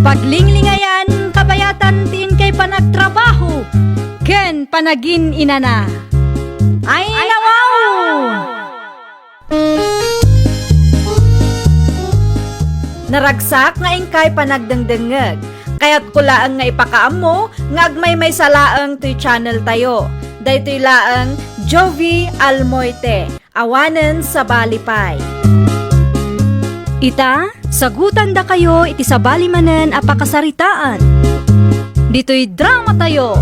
Paglinglingayan, kabayatan ti inkay panagtrabaho ken panagin-inana. Ay, nawaw! Naragsak nga inkay panagdengdengngeg. Kayatko laeng nga ipakaammo nga agmaymaysa laeng toy channel tayo. Daytoy laeng Jovie Almoite. Awanen sabali pay. Ita, sagutandakayo iti sabali manen a pakasaritaan. Ditoy dramatayo.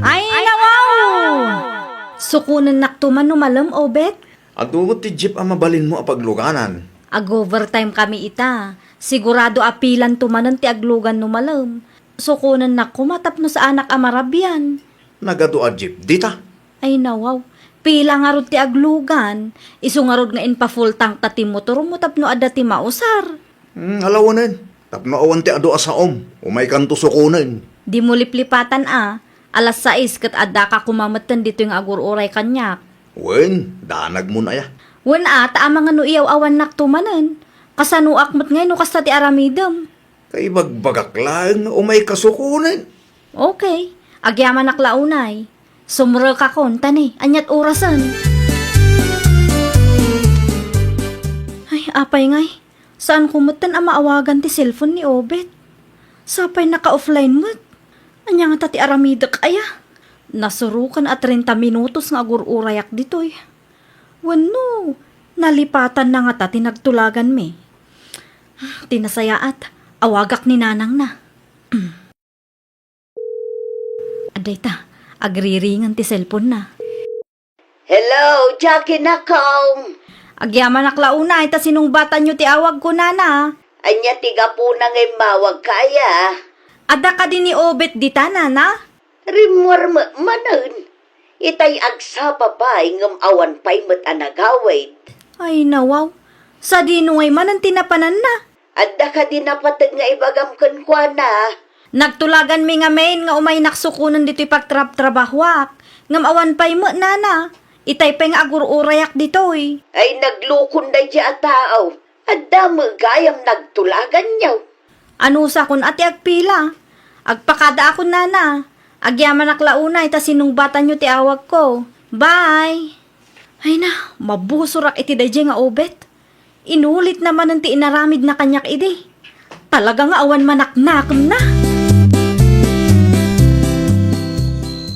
Ay, nawaw! Sukonennakto man no malem, Obet? Adu met ti jeep a mabalinmo a pagluganan. Ag-overtime kami ita. Sigurado a pilanto manen ti aglugan no malem. Sukonennak koma tapno saanak a marabian. Nagadu a jeep dita? Ay, nawaw. Pila ngarud ti aglugan? Isu ngarud nga inpa-full tank ta ti motormo tapno adda ti mausar. Hmm, alawanen. Tapno awan ti adu a saom, umaykanto sukonen. Dimo liplipatan a, alas sais ket addaka koma metten ditoy nga agur-uray kaniak. Wen, danagmon aya. Wen a, ta amangan no iyaw-awannakto manen. Kasanoak met ngay no kasta ti aramidem? Kaibagbagak laeng nga umayka sukonen. Okay, agyamanak la unay. Sumrekakon, ta ni, aniat orasen? Ay, apay ngay. Saanko metten a maawagan ti cellphone ni Obet. Sapay naka-offline met. Ania ngata ti aramidek aya? Nasuroken a treinta minutos nga agur-urayak ditoy. Wenno, nalipatanna ngata ti nagtulaganmi. Ti nasayaat, awagak ni nanangna. Adda ita, Agriringen ti cellphone-na. Hello, Jackie nakong. Agyamanak la unay ta sinungbatanyo ti awagko, nana. Ania ti gapuna nga immawagka aya? Adda kadi ni Obet dita, nana? Rimmuar met manen. Itay agsapa pay ngem awan pay met a nagawid. Ay, nawaw. Sadino ngay manen ti napananna? Adda kadi napateg nga ibagam kenkuana? Nagtulaganmi ngamin nga umaynak sukonen ditoy pagtrabtrabahoak, ngem awan pay met, nana. Itay pay nga agur-urayak ditoy. Ay, naglukon daydi a tao. Adda met gayam nagtulaganyo. Anusakon a ti agpila? Agpakadaakon, nana. Agyamanak la unay ta sinungbatanyo ti awagko. Bye! Ay na, mabusorak iti daydiay nga Obet. Inulitna manen ti inaramidna kaniak idi. Talaga nga awan manaknakemna.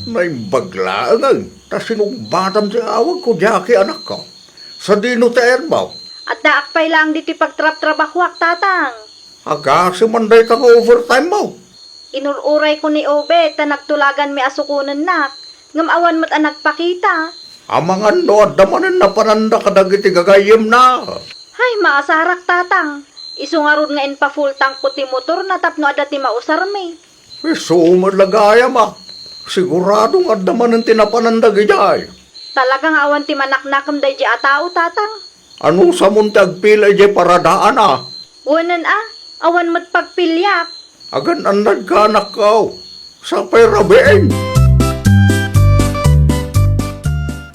Naimbag laengen ta sinungbatam ti awagko, Jackie, anakko. Sadino ti ayanmo? Addaak pay laeng ditoy pagtrabtrabahoak, tatang. Agasi man dayta nga overtime mo. Inur-urayko ni Obet ta nagtulaganmi a sukonennak, ngem awan met a nagpakita. Amangan no adda manen napananda kadagiti gagayyemna. Hay, maasarak, tatang. Isu ngarud nga inpa-full tank ko ti motorna tapno adda ti mausarmi. Isu met la gayam a. Sigurado nga adda manen ti napananda idiay. Talaga nga awan ti manaknakem daydi a tao, tatang. Anusamon ti agpila idiay paradaan a? Wen a, awan met pagpiliak. Agan-annadka, anakko. Sapay rabiin.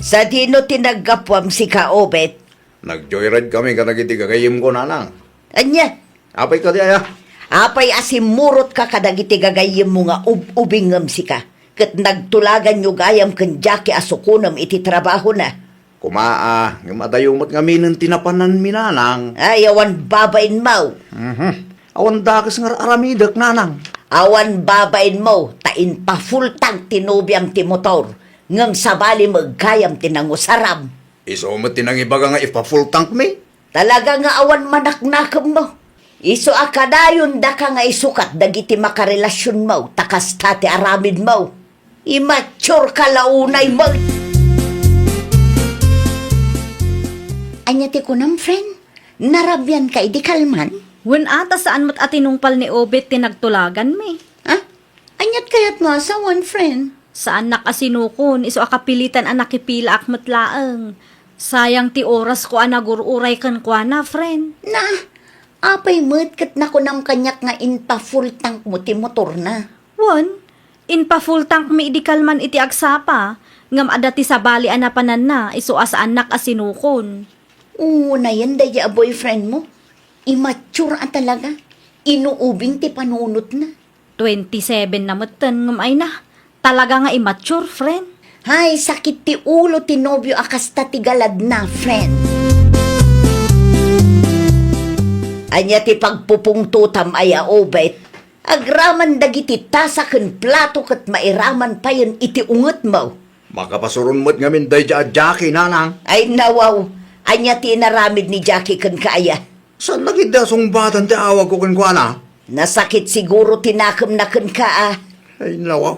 Sadino ti naggapuam, sika, Obet? Nag-joyride kami kadagiti gagayyemko, nanang. Ania? Apay kadi aya? Apay a simmurotka kadagiti gagayyemmo nga ub-ubingngem, sika, ket nagtulaganyo gayam ken Jackie a sukonem iti trabahona? Koma a, ngem adayo met ngaminen ti napananmi, nanang. Ay, awan babainmo. Mhm. Awan dakes nga ar-aramidek, nanang. Awan babainmo, ta inpa-full tank ti nobiam ti motor, ngem sabali met gayam ti nangusaram. Isu met ti nangibaga nga ipa-full tankmi. Talaga nga awan manaknakemmo. Isu a kadayondaka nga isukat dagiti makarelasionmo, ta kasta ti aramidmo. Immatureka la unay met. Ania ti kunam, friend? Narabianka idi kalman? Wen a, ta saan met a tinungpal ni Obet ti nagtulaganmi. Ha? Aniat kayatmo a sawen, friend? Saannak a sinukon, isu a kapilitan a nakipilaak met laeng. Sayang ti orasko a nagur-uray kenkuana, friend. Na, apay met ket nakunam kaniak nga inpa-full tankmo ti motorna? Wen, inpa-full tankmi idi kalman iti agsapa, ngem adda ti sabali a napananna, isu a saannak a sinukon. Unayen daydi a boyfriendmo. Immature a talaga. Inuubing ti panunotna. Twenty-seven na metten ngem ay na. Talaga nga immature, friend. Hay, sakit ti ulo ti nobio a kasta ti galadna, friend. Ania ti pagpupungtotam aya, Obet? Agraman dagiti tasa ken plato ket mairaman payen iti ungetmo. Makapasuron met ngamin daydi a Jackie, nanang. Ay, nawaw. Ania ti inaramid ni Jackie kenka aya? Saan la ketdi a sungbatan ti awagko kenkuana? Nasakit siguro ti nakemna kenka a. Ay, nawaw.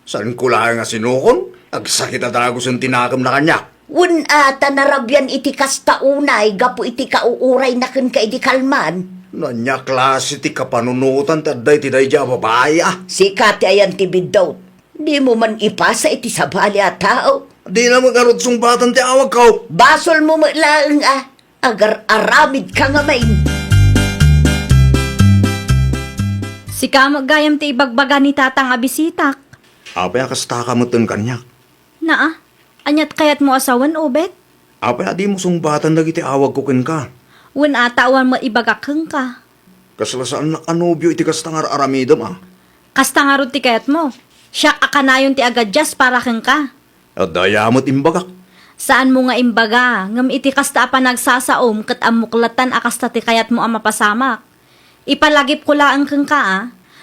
Saanko laeng a sinukon? Agsakit a dagusen ti nakemna kaniak. Wen a, ta narabian iti kasta unay gapu iti kauurayna kenka idi kalman. No ania klase ti kapanunotan ti adda iti daydi a babai a? Sika ti ayan ti biddut. Dimo man ipasa iti sabali a tao. Dina met ngarud sungbatan ti awagko. Basolmo met laeng a. Agar-aramidka ngamin. Sika met gayam ti ibagbaga ni Tatang a bisitak. Apay a kastaka metten kaniak? Naa, aniat kayatmo a sawen, Obet? Apay a dimo sungbatan dagiti awagko kenka? Wen a, ta awan met ibagak kenka. Kasla saannak a nobio iti kasta nga ar-aramidem a? Kasta ngarud ti kayatmo. Siak a kanayon ti agadias para kenka. Adda aya met imbagak. Saanmo nga imbaga, ngem iti kasta a panagsasaom ket ammok latta a kasta ti kayatmo a mapasamak. Ipalagipko laeng kenka a.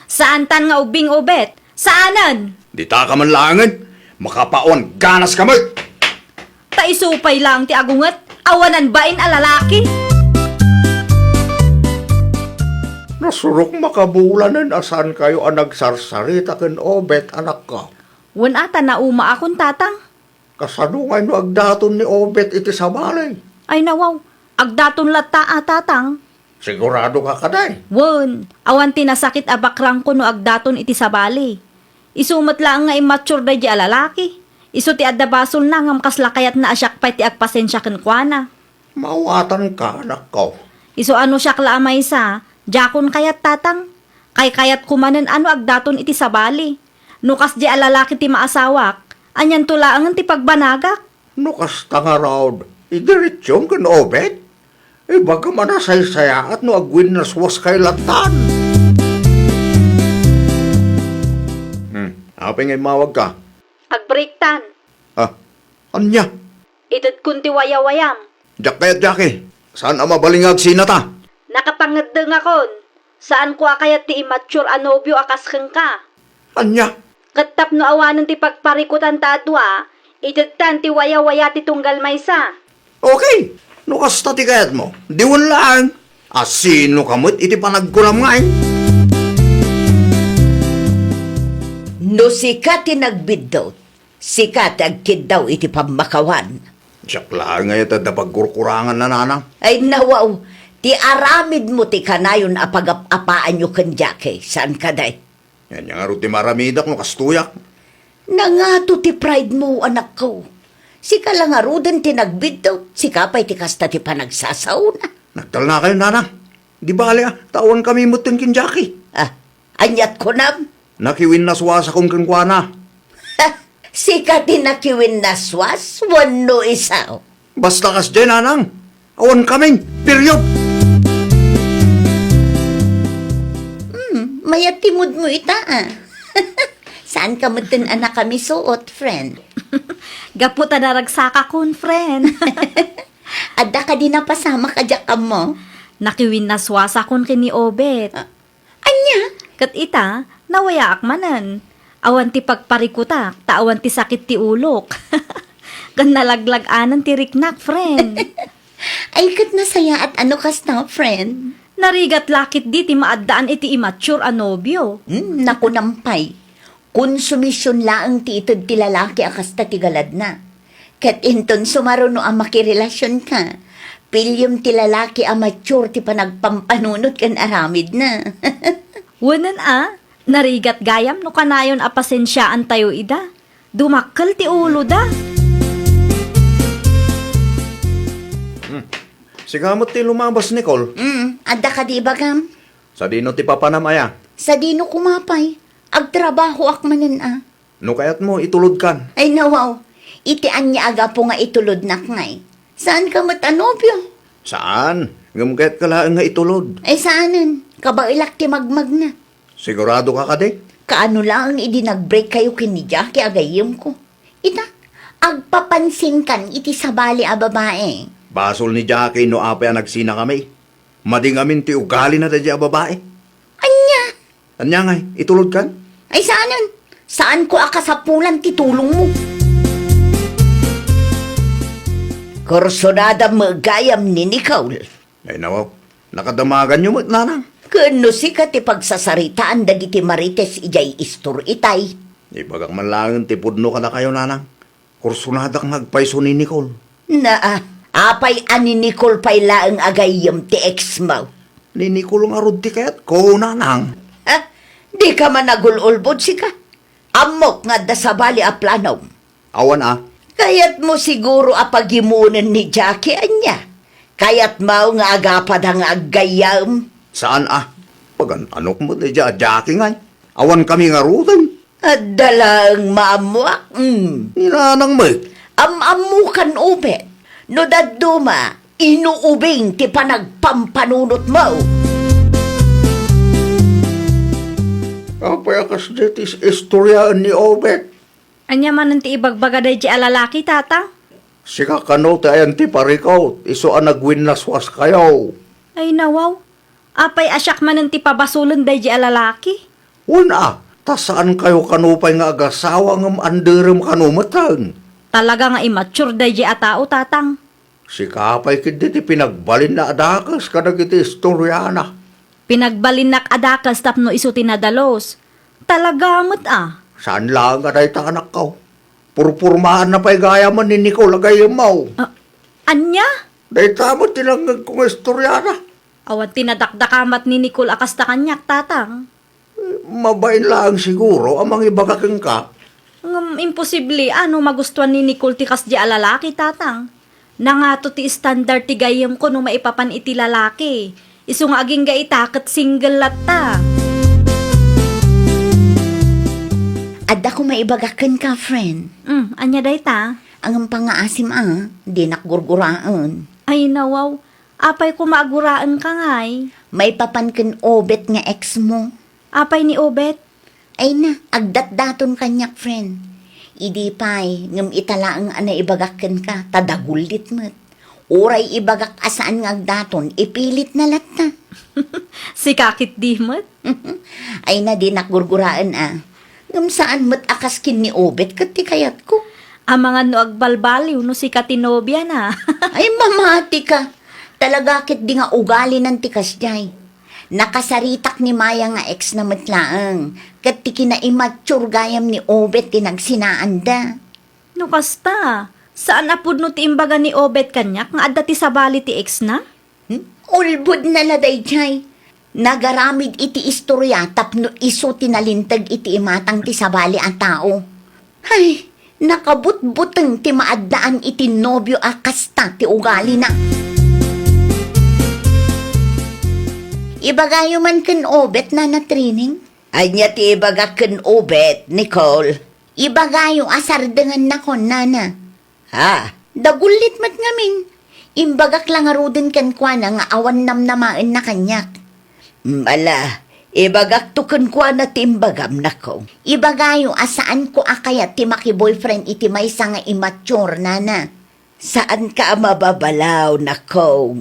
Saantan nga ubbing, Obet. Saanen! Ditaka man laengen. Makapawan ganaska met. Ta isu pay laeng ti agunget, awanan bain a lalaki. Nasurok makabulanen a saankayo a nagsarsarita ken Obet, anakko. Wen a, ta naumaakon, Tatang. Kasano ngay no agdaton ni Obet iti sabali? Ay, nawaw. Agdaton latta a, Tatang. Sigurado ka kadi? Wen, awan ti nasakit a bakrangko no agdaton iti sabali. Isu met laeng nga immature daydi a lalaki. Isu ti adda basolna ngem kasla kayatna a siak pay ti agpasensia kenkuana. Maawatanka, anakko. Isu a no siak la a maysa, diakon kayat, Tatang. Kaykayatko manen a no agdaton iti sabali. No kasdi a lalaki ti maasawak, anianto laengen ti pagbanagak? No kasta ngarud, idiretsom ken Obet? Ibagam a nasaysayaat no agwinnaswaskay lattan. Hmm, apay nga immawagka? Agbreaktan. Ah, ania? Itedkon ti wayawayam. Diak kayat, Jackie. Saan a mabalin nga agsinata? Nakapangeddengakon. Saanko a kayat ti immature a nobio a kas kenka. Ania? Ket tapno awanen ti pagparikutanta a dua, itedtan ti wayawaya ti tunggal maysa. Okay. No kasta ti kayatmo, diwen laeng. Asinoka met iti panagkunam ngay? No sika ti nagbiddut, sika ti agkiddaw iti pammakawan. Siak laeng ngay ti adda pagkurkurangan, nanang. Ay, nawaw, ti aramidmo ti kanayon a pagap-apaanyo ken Jackie, saan kadi? Ania ngarud ti maaramidak no kastoyak? Nangato ti pride mo, anakko. Sika la ngaruden ti nagbiddut, sika pay ti kasta ti panagsasaona. Nagtalnakayon, nanang. Di bale a, ta awankami metten ken Jackie. Ah, aniat kunam? Nakiwinnaswasakon kenkuana. Sika ti nakiwinnaswas wenno isu? Basta kasdiay, nanang. Awankamin. Period. Hmm, mayat ti mood mo ita, ah. Saanka metten a nakamisuot, friend? Gapu ta naragsakakon, friend. Adda kadi napasamak a diak ammo? Nakiwinnaswasakon ken ni Obet. Ah, ania? Ket ita, nawayaak manen. Awan ti pagparikutak, ta awan ti sakit ti ulok. Ken nalaglag-anan ti riknak, friend. Ay, ket nasayaat a no kasta, friend. Narigat la ketdi ti maaddaan iti immature a nobio. Hmm, nakunam pay. Konsumision laeng ti ited ti lalaki a kasta ti galadna. Ket inton sumaruno a makirelasionka, piliem ti lalaki a mature ti panagpampanunot ken aramidna. Wenen a, narigat gayam no kanayon a pasensiaantayo ida. Dumakkel ti uloda. Hmm. Sika met ti lumabas, Nicole. Mm, adda kadi ibagam? Sadino ti papanam aya? Sadino koma pay? Agtrabahoak manen a. No kayatmo, itulodkan. Ay, nawaw. Iti ania a gapu nga itulodnak ngay? Saanka met a nobio? Saan? Ngem kayatka laeng nga itulod. Ay, saanen. Kabaelak ti magmagna. Sigurado ka kadi? Kaano laeng idi nag-break kayo ken ni Jackie a gayyemko? Ita, agpapansinkan iti sabali a babae. Basol ni Jackie no apay a nagsinakami. Madi ngamin ti ugalina daydiay a babae. Ania? Ania ngay, itulodkan? Ay, saanen. Saanko a kasapulan ti tulongmo. Kursunada met gayam ni Nicole. Ay, nawaw. Nakadamaganyo met, nanang. Ken no sika ti pagsasaritaan dagiti marites idiay istor itay. Ibagak man laengen ti pudno kadakayo, nanang. Kursunadak nga agpayso ni Nicole. Naa, apay a ni Nicole pay laeng a gayyem ti ex mo? Ni Nicole ngarud ti kayatko, nanang. Ha? Dika man agul-ulbod sika? Ammok nga adda sabali a planom. Awan a. Kayatmo siguro a pagimonen ni Jackie, ania? Kayatmo nga agapada nga aggayyem? Saan a. Pagan-anok met daydiay a Jackie ngay. Awankami ngaruden. Adda laeng maammoak, mm. Ni nanang met. Am-ammokan, Obet. No dadduma, inuubing ti panagpampanunotmo. Apay a kasdi ti is-istoriaen ni Obet? Ania manen ti ibagbaga daydiay a lalaki, Tatang? Sika kano ti ayan ti parikut, isu a nagwinnaswaskayo. Ay, nawaw. Apay a siak manen ti pabasolen daydiay a lalaki? Wen a, ta saankayo kano pay nga agasawa ngem anderem kano metten. Talaga nga immature daydiay a tao, Tatang. Sika pay ketdi ti pinagbalinna a dakes kadagiti istoriana. Pinagbalinnak a dakes tapno isu ti nadalus. Talaga met a. Saan laeng a dayta, anakko. Purpurmaanna pay gayamen ni Nicole a gayyemmo. Ah, ania? Dayta met ti nangngegko nga istoriana. Awan ti nadakdakamat ni Nicole a kasta kaniak, Tatang. Mabain laeng siguro a mangibaga kenka. Ngem imposible a no magustuan ni Nicole ti kasdi a lalaki, Tatang. Nangato ti standard ti gayyemko no maipapan iti lalaki. Isu nga agingga ita ket single latta. Adda koma ibagak kenka, friend. Mm, ania dayta? Ngem pangngaasim a, dinak gurguraen. Ay, nawaw. Apay koma a guraenka ngay? Maipapan ken Obet nga ex mo. Apay ni Obet? Ay na, agdatdaton kaniak, friend. Idi pay, ngem ita laeng a naibagak kenka, ta dagullit met. Uray ibagak a saan nga agdaton, ipilitna latta. Sika ketdi met? Ay na, dinak gurguraen a. Ngem saan met a kas ken ni Obet ket ti kayatko. Amangan no agbalbaliw no sika ti nobiana. Ay, mamatika. Talaga ketdi nga ugalinan ti kasdiay. Nakasaritak ni Maya nga ex na met laeng, ket ti kinaimmature gayam ni Obet ti nagsinaanda. No kasta, saan a pudno ti imbaga ni Obet kaniak nga adda ti sabali ti ex na? Hmm? Ulbodna la daydiay. Nagaramid iti istoria tapno isu ti nalinteg iti imatang ti sabali a tao. Ay, nakabutbuteng ti maaddaan iti nobio a kasta ti ugalina. Ibagayo man ken Obet, Nana Trining. Ania ti ibagak ken Obet, Nicole? Ibagayo a sardengannakon, Nana. Ha? Dagullit met ngamin. Imbagak la ngaruden kenkuana nga awan namnamaenna kaniak. Mm, ala, ibagakto kenkuana ti imbagam, nako. Ibagayo a saanko a kayat ti makiboyfriend iti maysa nga immature, Nana. Saanka a mababalaw, nako.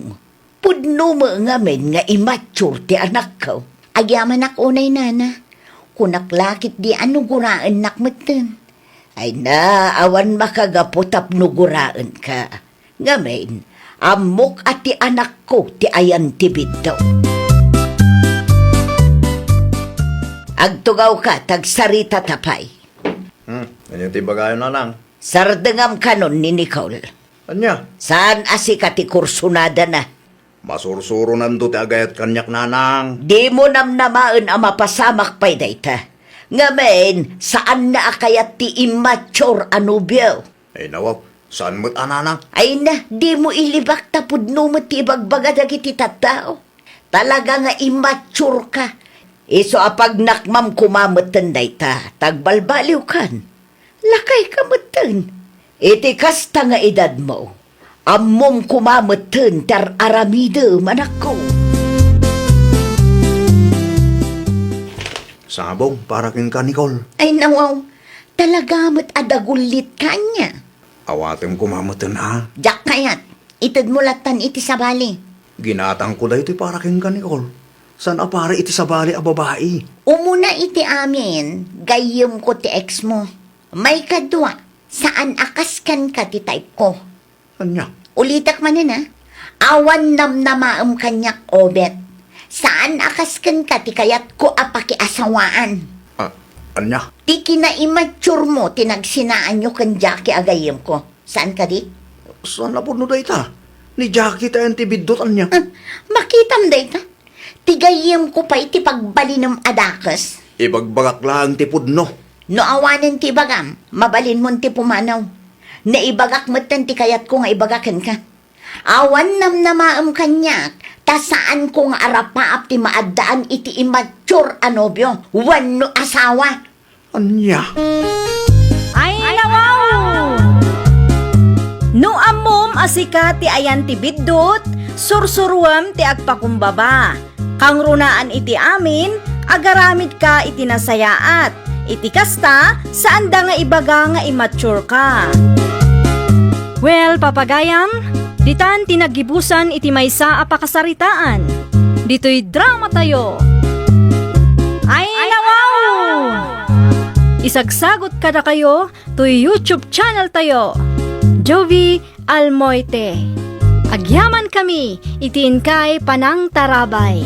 Pudno met ngamin nga immature ti anakko. Agyamanak unay, Nana. Kunak la ketdi a no guraennak metten. Ay na, awan makagapu tapno guraenka. Ngamin, ammok a ti anakko ti ayan ti biddut. Agtugawka, tagsaritata pay. Hmm, ania ti ibagayo, Nanang? Sardengam kanon ni Nicole. Ania? Saan a sika ti kursunadana? Masursuronando ti agayat kaniak, Nanang. Dimo namnamaen a mapasamak pay dayta. Ngamin, saanna a kayat ti immature a nobio. Ay, nawaw, saan met a, Nanang? Ay na, dimo ilibak ta pudno met ti ibagbaga dagiti tattao. Talaga nga immature ka. Isu a pagnakmam koma metten dayta, tagbalbaliwkan. Lakayka metten. Iti kasta nga edadmo, ammom koma metten ti ar-aramidem, anakko. Sabong, para kenka, Nicole. Ay, nawaw. Talaga met a dagullitka ania? Awatem koma metten, ha? Diak kayat. Itedmo lattan iti sabali. Ginatangko daytoy para kenka, Nicole. Saan a para iti sabali a babai. Umuna iti amin, gayyemko ti ex mo. Maikadua, saan a kas kenka ti type ko. Ania? Ulitek manen, a. Awan namnamaem kaniak, Obet. Saan a kas kenka ti kayatko a pakiasawaan. Ah, ania? Ti kinaimmature mo ti nagsinaanyo ken Jackie a gayyemko. Saan kadi? Saan a pudno dayta? Ni Jackie ti ayan ti biddut, ania? Ah, makitam dayta. Ti gayyemko pay ti pagbalinem a dakes. Ibagbagak laeng ti pudno. No awanen ti ibagam, mabalinmon ti pumanaw. Naibagak metten ti kayatko nga ibaga kenka. Awan namnamaem kaniak, ta saanko nga arapaap ti maaddaan iti immature a nobio wenno asawa. Ania? Ay, nawaw! No ammom a sika ti ayan ti biddut, sursuruem ti agpakumbaba. Kangrunaan iti amin, agaramidka iti nasayaat. Iti kasta, saanda nga ibaga nga immature ka. Well, papagayam, ditan ti naggibusan iti maysa a pakasaritaan. Ditoy dramatayo. Ay, nawaw! Isagsagot kadakayo toy YouTube channel tayo, Jovie Almoite. Agyaman kami iti inkay panangtarabay.